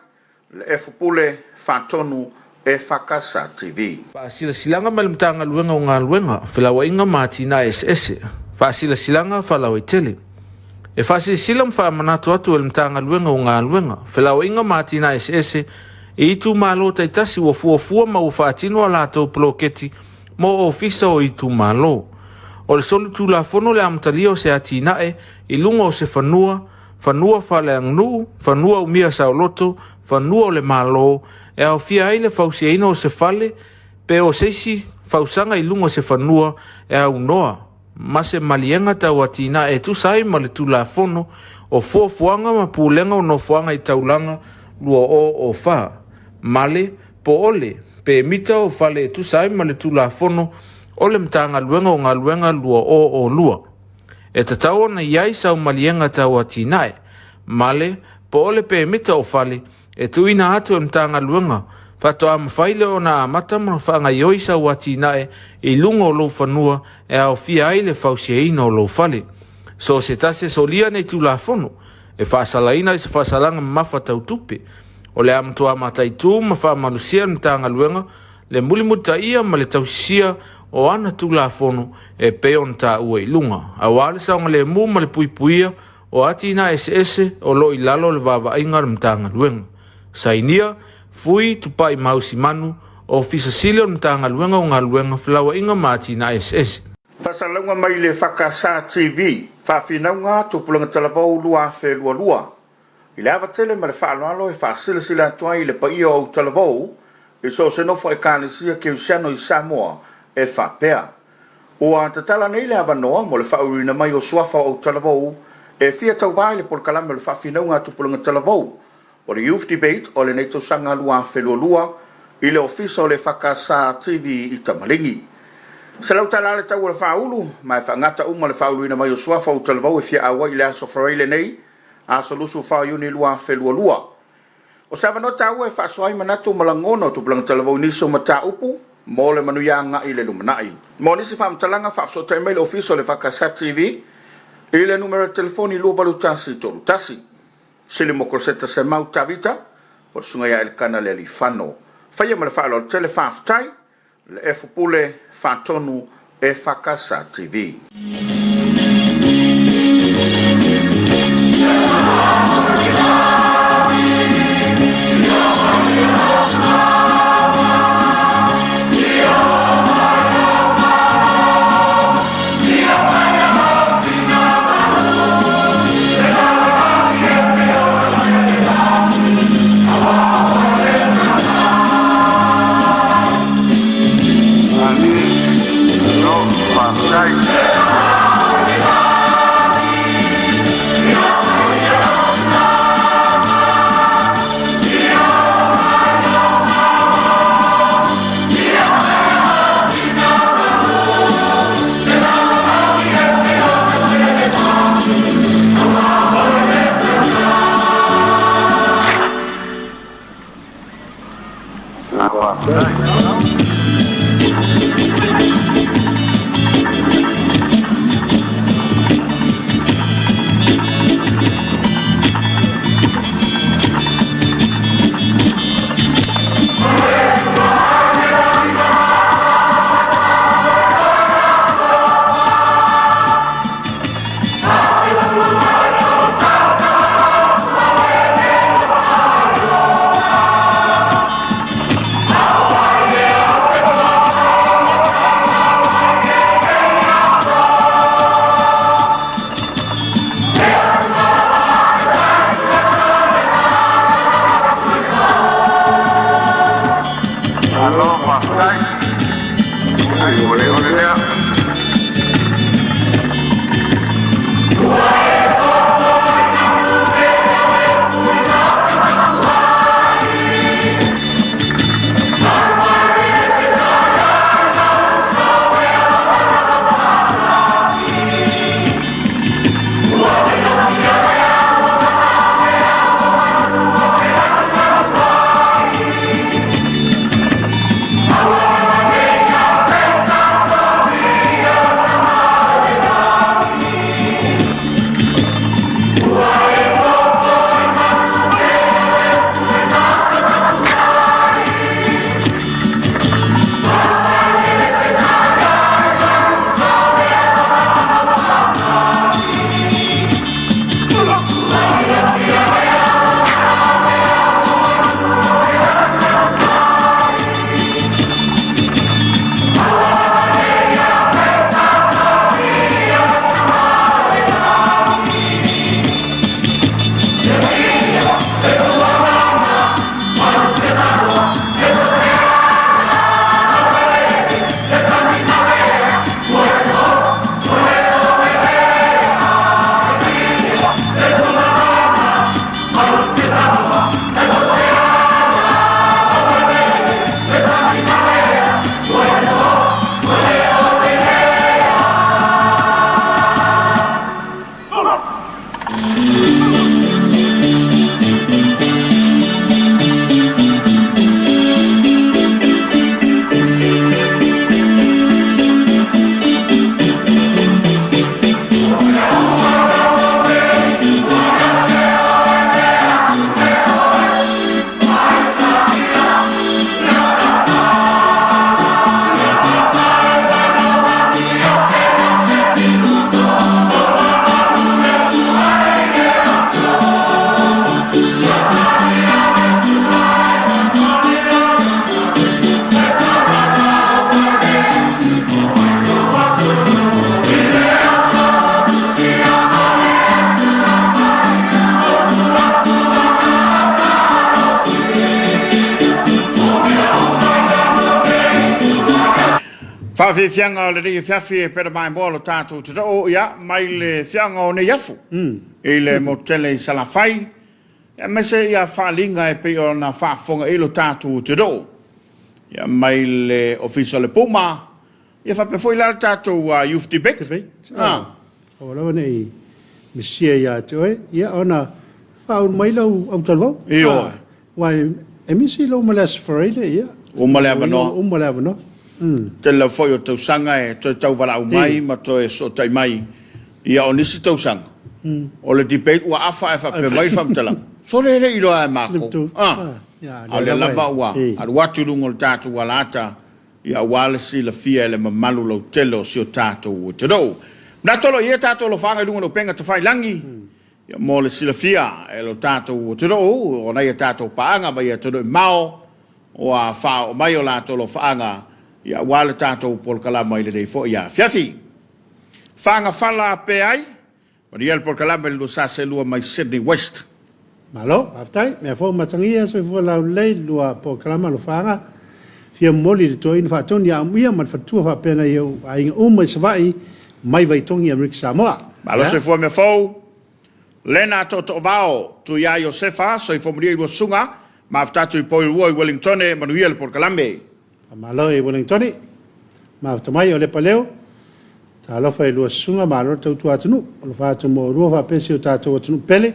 Le Efu Pule Faatonu EFKS TV. Faasilasilaga mai le Matagaluega o Galuega, Felauaiga ma Atinae Eseese. Faasilasilaga Faalauaitele. E faasilasila ma faamanatu atu e le Matagaluega o Galuega, Felauaiga ma Atinae Eseese i itumalo taitasi ua fuafua ma ua faatino a latou poloketi mo ofisa o itumalo. O le solitulafono le amatalia o se atinae i luga o se fanua, fanua faaleaganuu, fanua umia saoloto, fanua o le Malo, e aofia ai le fausiaina o se fale pe o se isi fausaga i luga o se fanua e aunoa ma se maliega tau atinae e tusa ai ma le Tulafono o Fuafuaga ma Pulega o Nofoaga i Taulaga 2004, ma le, po o le, pemita o fale e tusa ai ma le Tulafono o le Matagaluega o Galuega 2002. E tatau ona i ai sau maliega tau atinae, ma le, po o le pemita o fale e tuuina atu e le Matagaluega, Faatoa mafai lea ona amata ma faagaoioi sau atinae i luga o lou fanua e aofia ai le fausiaina o lou fale. So o se tasi e solia nei Tulafono, e faasalaina i se faasalaga mamafa tau tupe. O le a matua mataitu ma faamalosia e le Matagaluega le mulimulitaia ma le tausisia o ana Tulafono e pei ona taua i luga, aua le saogalemu ma le puipuia o atinae eseese o lo o i lalo o le vaavaaiga a le Matagaluega. Sainia, Fui Tupai Mausimanu, Ofisa Sili o le Matagaluega o Galuega, Felauaiga ma Atinae Eseese. Faasalalauga mai le FKS TV, Faafinauga Tupulaga Talavou 2022. I le ava tele ma le faaaloalo e faasilasila atu ai i le paia o Autalavou i so o se nofo Ekalesia Kerisiano i Samoa e faapea, Ua tatala nei le avanoa mo le faauluina mai o suafa o Autalavou e fia tauva i le polokalame o le Faafinauga a Tupulaga Talavou o le Youth Debate o lenei tausaga 2022 i le Ofisa o le FKS TV i Tamaligi. $100 le tau o le faaulu, ma e faagata uma le faauluina mai o suafa o Talavou e fia auai i le aso Faraile nei, aso 24 Iuni 2022. O se avanoa taua e faasoa ai manatu ma lagona o tupulaga talavou i nisi o mataupu mo le manuia agai i le lumanai. Mo nisi faamatalaga, faafesootai mai le Ofisa o le FKS TV i le numera telefoni 28131. Sili mo Koloseta Semau Tavita, o le Susuga ia Elikana Lealiifano. Faia ma le faaaloalo tele, faafetai le Efu Pule Faatonu EFKS TV. Faafiafiaga o lenei afiafi e pena maimoa lo tatou tatoo ia mai le fiaga o nei afu i le motu tele i Salafai aemaise ia faaaliga e pei ona faafofoga i lo tatou tatoo ia mai le Ofisa o le Puma ia faapea foi la le tatou Youth Debate. Debate. Ah. Aua lava ne i misia ia te oe, ia ona faaulu mai lau autalavou. Ioe. Aua e misi lou ma le Aso Faraile, ia. Uma le avanoa. Uma le avanoa. Tele lava foi o tausaga e toe tauvalaau mai ma toe sootai mai. Ia o nisi tausaga, o le debate ua afa ae faapea mai le faamatalaga, sole e le i iloa e makou. A o lea lava ua alu atu i luga o le tatou alaata ia aua le silafia e le mamalu lautele o si o tatou atunuu. Manatu o lo o i ai tatou alofaaga i luga o le upega tafailagi, ia mo le silafia e lo tatou atunuu o nai a tatou paaga mai atunuu e mamao ua faaoo mai o latou alofaaga ia aua le tatou polokalama i lenei foi afiafi. Fagafala pe ai, manuia le polokalama i le 242 mai Sydney West. Malo, faafetai. Mea fou matangia, soifua laulelei, lua polokalama alofaaga. Fia momoli i le toeaina faatonu ia Amuia ma le faletua faapea nai ou aiga uma i Savaii mai Vaitogi Amerika Samoa. Malo soifua mea fou. Lena Tootoovaao, Tuia Iosefa, soifua manuia i lua susuga, mafuta atu i Poirua i Wellingtone, manuia le polokalame. Faamalo i Wellingtone, mafuta mai o Lepaleo, Talofa i lua susuga, malo le tautua atunuu. Alofa atu mo oulua faapea si o tatou atunuu pele.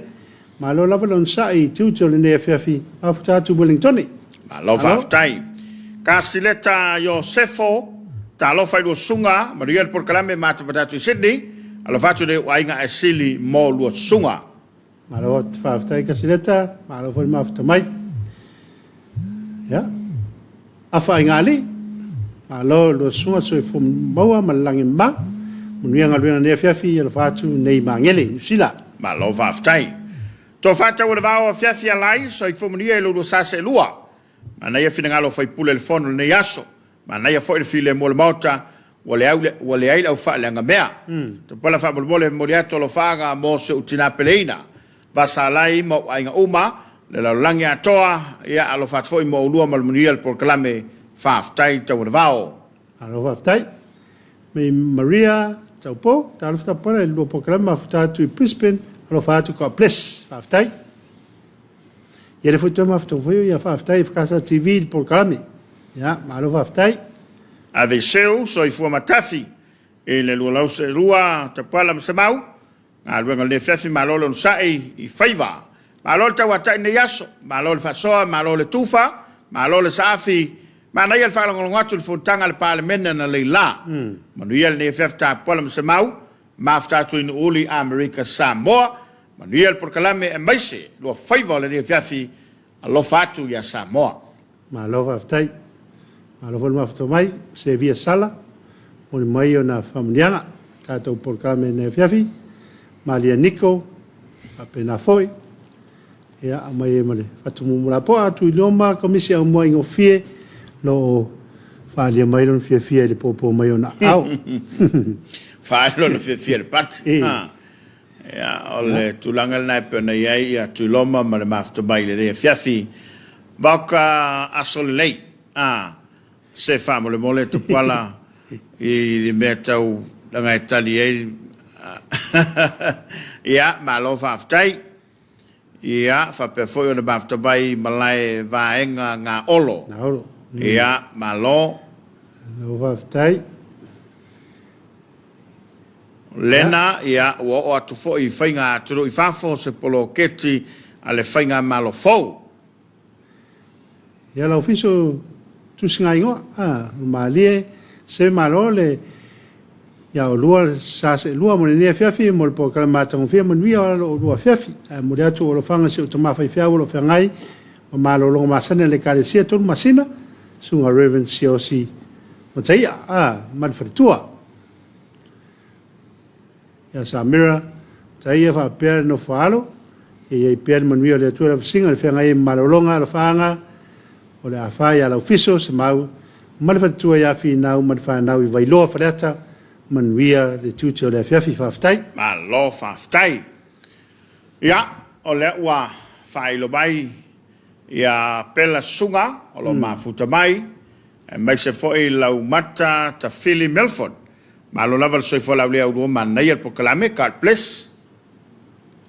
Malo lava le onosai i tiute o lenei afiafi. Mafuta atu Wellingtone. Malo faafetai. Kasileta Iosefo, talofa i lua susuga, manuia le polokalame matamata atu i Sydney. Alofa atu i le aiga Aesili mo lua susuga. Malo faafetai Kasileta, malo foi le mafuta mai. Ia. Afa Aiga-alii, malo i lua susuga soifua maua ma le lagi mama. Manuia galuega nei afiafi, alofa atu nei Magele, Niu Sila. Malo faafetai. Tofa Taualevao afiafi alai, soifua manuia i lo lua sa seelua. Manaia finagalo o faipule le fono lenei aso. Manaia foi le filemu o le Maota, ua leai, ua leai le aufaaleagamea. Tapala faamolemole e momoli atu alofaaga mo si ou tina peleina, Vasalai ma ou aiga uma, le lalolagi atoa, ia alofa atu foi mo oulua ma le manuia le polokalame. Faafetai Tauanavao. Malo faafetai. May Maria Taupo, talofa tapala i le lua polokalame mafuta atu i Brisbane, alofa atu God bless. Faafetai. Ia lea foi toe mafuta foi ia faafetai i Whakaasa TV i le polokalame. Ia, malo faafetai. Ave seu soifua matafi i le 202 Tapala ma Semau, galuega o lenei afiafi, malo le onosai i faiva. Malo le tauatai i lenei aso, malo le faasoa, malo le tufa, malo le saafi, manaia le faalogologo atu i le fonotaga a le Palemene analeila. Manuia lenei afiafi Tapala ma Semau, mafuta atu i Nuuuli, Amerika Samoa. Manuia le polokalame aemaise lua faiva o lenei afiafi, alofa atu ia Samoa. Malo faafetai. Malo foi le mafuta mai, Sevia Sala, momoli mai ona faamanuiaga i tatou polokalame i lenei afiafi. Malia Niko, faapena foi. Ia, aumai ai ma le fatumu lapoa atu i Roma, Komisi Aumua Aigofie, lo o faaalia mai lona fiafia i le popo mai ona aao. Faaali lona fiafia i le pati. Ia, o le tulaga lena e pei ona i ai ia Tuiloma ma le mafuta mai i lenei afiafi. Vaoka aso lelei, a, se faamolemole Tupuala i le mea tau laga e tali ai. Ia, malo faafetai. Ia, faapea foi ona mafuta mai malae vaega Gaolo. Gaolo. Ia, malo. Malo faafetai. Lena, ia, ua oo atu foi i faiga atunuu i fafo se poloketi a le Faigamalo fou. Ia, lau fiso tusigaigoa, a, malie se malo le ia olua sa seelua mo lenei afiafi mo le polokalame matagofie manuia o lo olua afiafi. Ae momoli atu ou alofaga i si ou tama faifeau o lo o feagai ma malologa masani a le Ekalesia tolu masina, Susuga Rev. Siaosi Mataia, a, ma le faletua. Ia Samira, Taia faapea le nofo alo, ia i ai pea le manuia o le Atua i lau fasiga, le feagai ai ma malologa alofaaga o le afa ia Laufiso, Semau ma le faletua ia Finau ma le fanau i Vailoa Faleata, manuia le tiute o le afiafi. Faafetai. Malo faafetai. Ia, o lea ua faailo mai ia Pela Susuga o lo o mafuta mai. Aemaise foi Laumata Tafili Milford. Malo lava le soifua laulea ulua manaia le polokalame. God bless.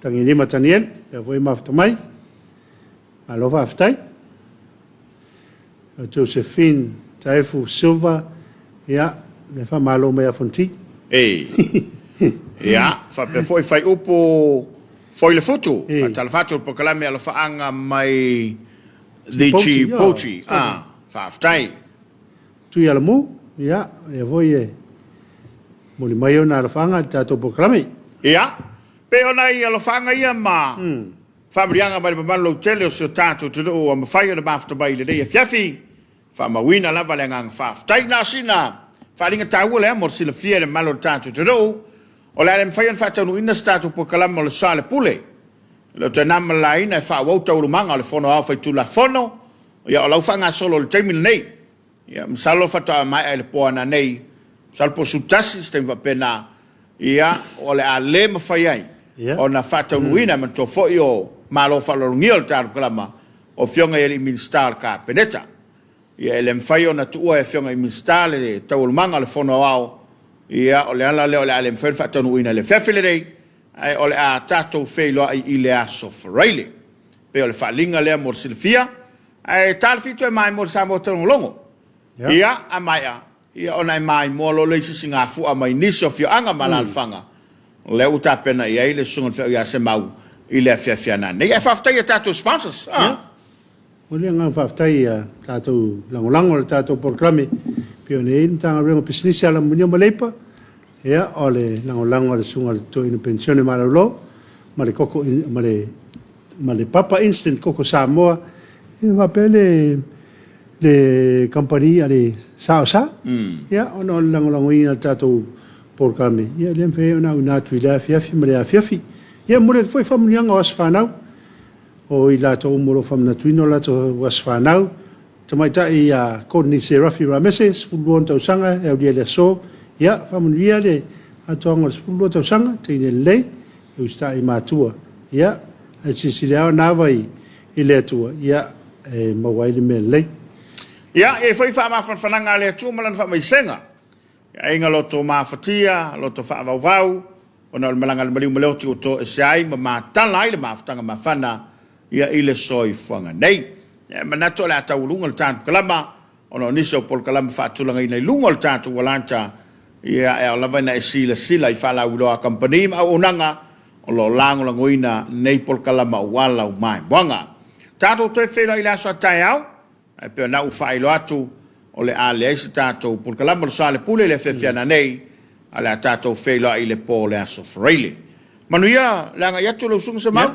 Tagilima Tanielu, lea foi e mafuta mai. Malo faafetai. O Josephine Taefu Silva, ia, le faamalo mai ia Fonti. Ei. Ia, faapea foi Faiupu Foilefutu, faatalofa atu i le polokalame alofaaga mai The Djibouti. Ah, faafetai. Tuialamu, ia, lea foi e momoli mai ona alofaaga i le tatou polokalame. Ia, pei o nai alofaaga ia ma faamaliaga mai le mamalu lautele o si o tatou atunuu ua mafai ona mafuta mai i lenei afiafi, faamauina lava le agaga faafetai. Na o sina faaaliga taua lea mo le silafia e le mamalu o le tatou atunuu, o le a le mafai ona faataunuuina se tatou polokalame o le Sa o le Pule, e le o toe na ma le laina e faaauau taualumaga o le Fono Aoao Faitulafono, ia o la ua faagasolo i le taimi lenei. Ia, masalo faatoa maea i le po ananei, masalo po o 11 se taimi faapena, ia, o le a le mafai ai ona faataunuuina, manatua foi o Malo faaaloalogia o le tatou kalama, o Afioga i alii Minisita o le Kapeneta. Ia, e le mafai ona tuua e Afioga i Minisita le taualumaga o le Fono Aoao, ia, o le ala lea o le a le mafai ona faataunuuina i le afiafi lenei, ae o le a tatou feiloai i le aso Faraile. Pei o le faaaliga lea mo le silafia. Ae ta le fitu e maimoa i le Samoa Taugologo. Ia, a maea, ia ona e maimoa loa lea i se isi gafu'a mai nisi o afioaga ma alaalafaga, lea ua tapena i ai le Susuga i le Feau ia Semau i le afiafi ana nei. Ae faafetai i a tatou sponsors. Ia, momoli le agaga faafetai i a tatou lagolago i le tatou polokalame, pei ona i ai le Matagaluega o Pisinisi, Alamanuia ma Leipa, ia, o le lagolago a le Susuga i le Toeaina Penisione Malolo ma le Koko ma le ma le Papa Instant Koko Samoa, e faapea le le kamupani a le Saosa, ia, ona o le lagolagoina o le tatou polokalame, ia, e le mafai ai ona auina atu i lea afiafi ma lea afiafi. Ia, e momoli atu foi faamanuiaga o aso fanau, o i latou uma o lo o faamanatuina o latou aso fanau, Tamaitai ia Courtney Serafi Ramese, 12 ona tausaga, e aulia i le aso, ia, faamanuia le atoaga o le 12 tausaga, teine lelei, e usitai i matua, ia, ae silasila lava ona ava i le Atua, ia, e maua ai le mea lelei. Ia, e i ai foi faamafanafanaga a le Atua ma Lana faamaisega i aiga loto mafatia, loto faavauvau, ona o le malaga a le maliu ma le oti ua toese ai ma matala ai le mafutaga mafana ia i le soifuaga nei. Ia, e manatu o le a taualuga le tatou kalama, Ona o nisi o polokalame faatulagaina i luga o le tatou alata, ia, e ao lava ina e silasila i faalauiloa a kamupani ma auaunaga o lo o lagolagoina nei polokalama aua lau maimoaga. Tatou toe feiloai i le aso a taeao, ae pei ona ua faailoa atu, o le a leai se tatou polokalama o le Soalepule i le afiafi ana nei, a o le a tatou feiloai i le po o le aso Faraile. Manuia le agai atu lau Susuga Semau.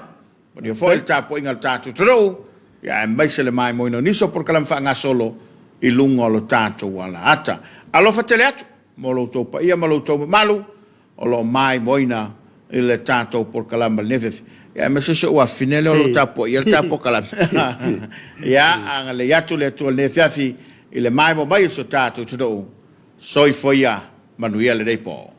Manuia foi le tapuaiga a le tatou atunuu, ia aemaise le maimoaina o nisi o polokalame faagasolo i luga o lo tatou alaata. Alofa tele atu mo lo outou paia ma lo outou mamalu o lo o maimoaina i le tatou polokalame i lenei afiafi. Ia aemaise si ou afafine lea o lo o tapuaia le tatou polokalame. Ia agalelei atu le Atua i lenei afiafi i le maimoa mai o si o tatou atunuu. Soifua ia, manuia lenei po.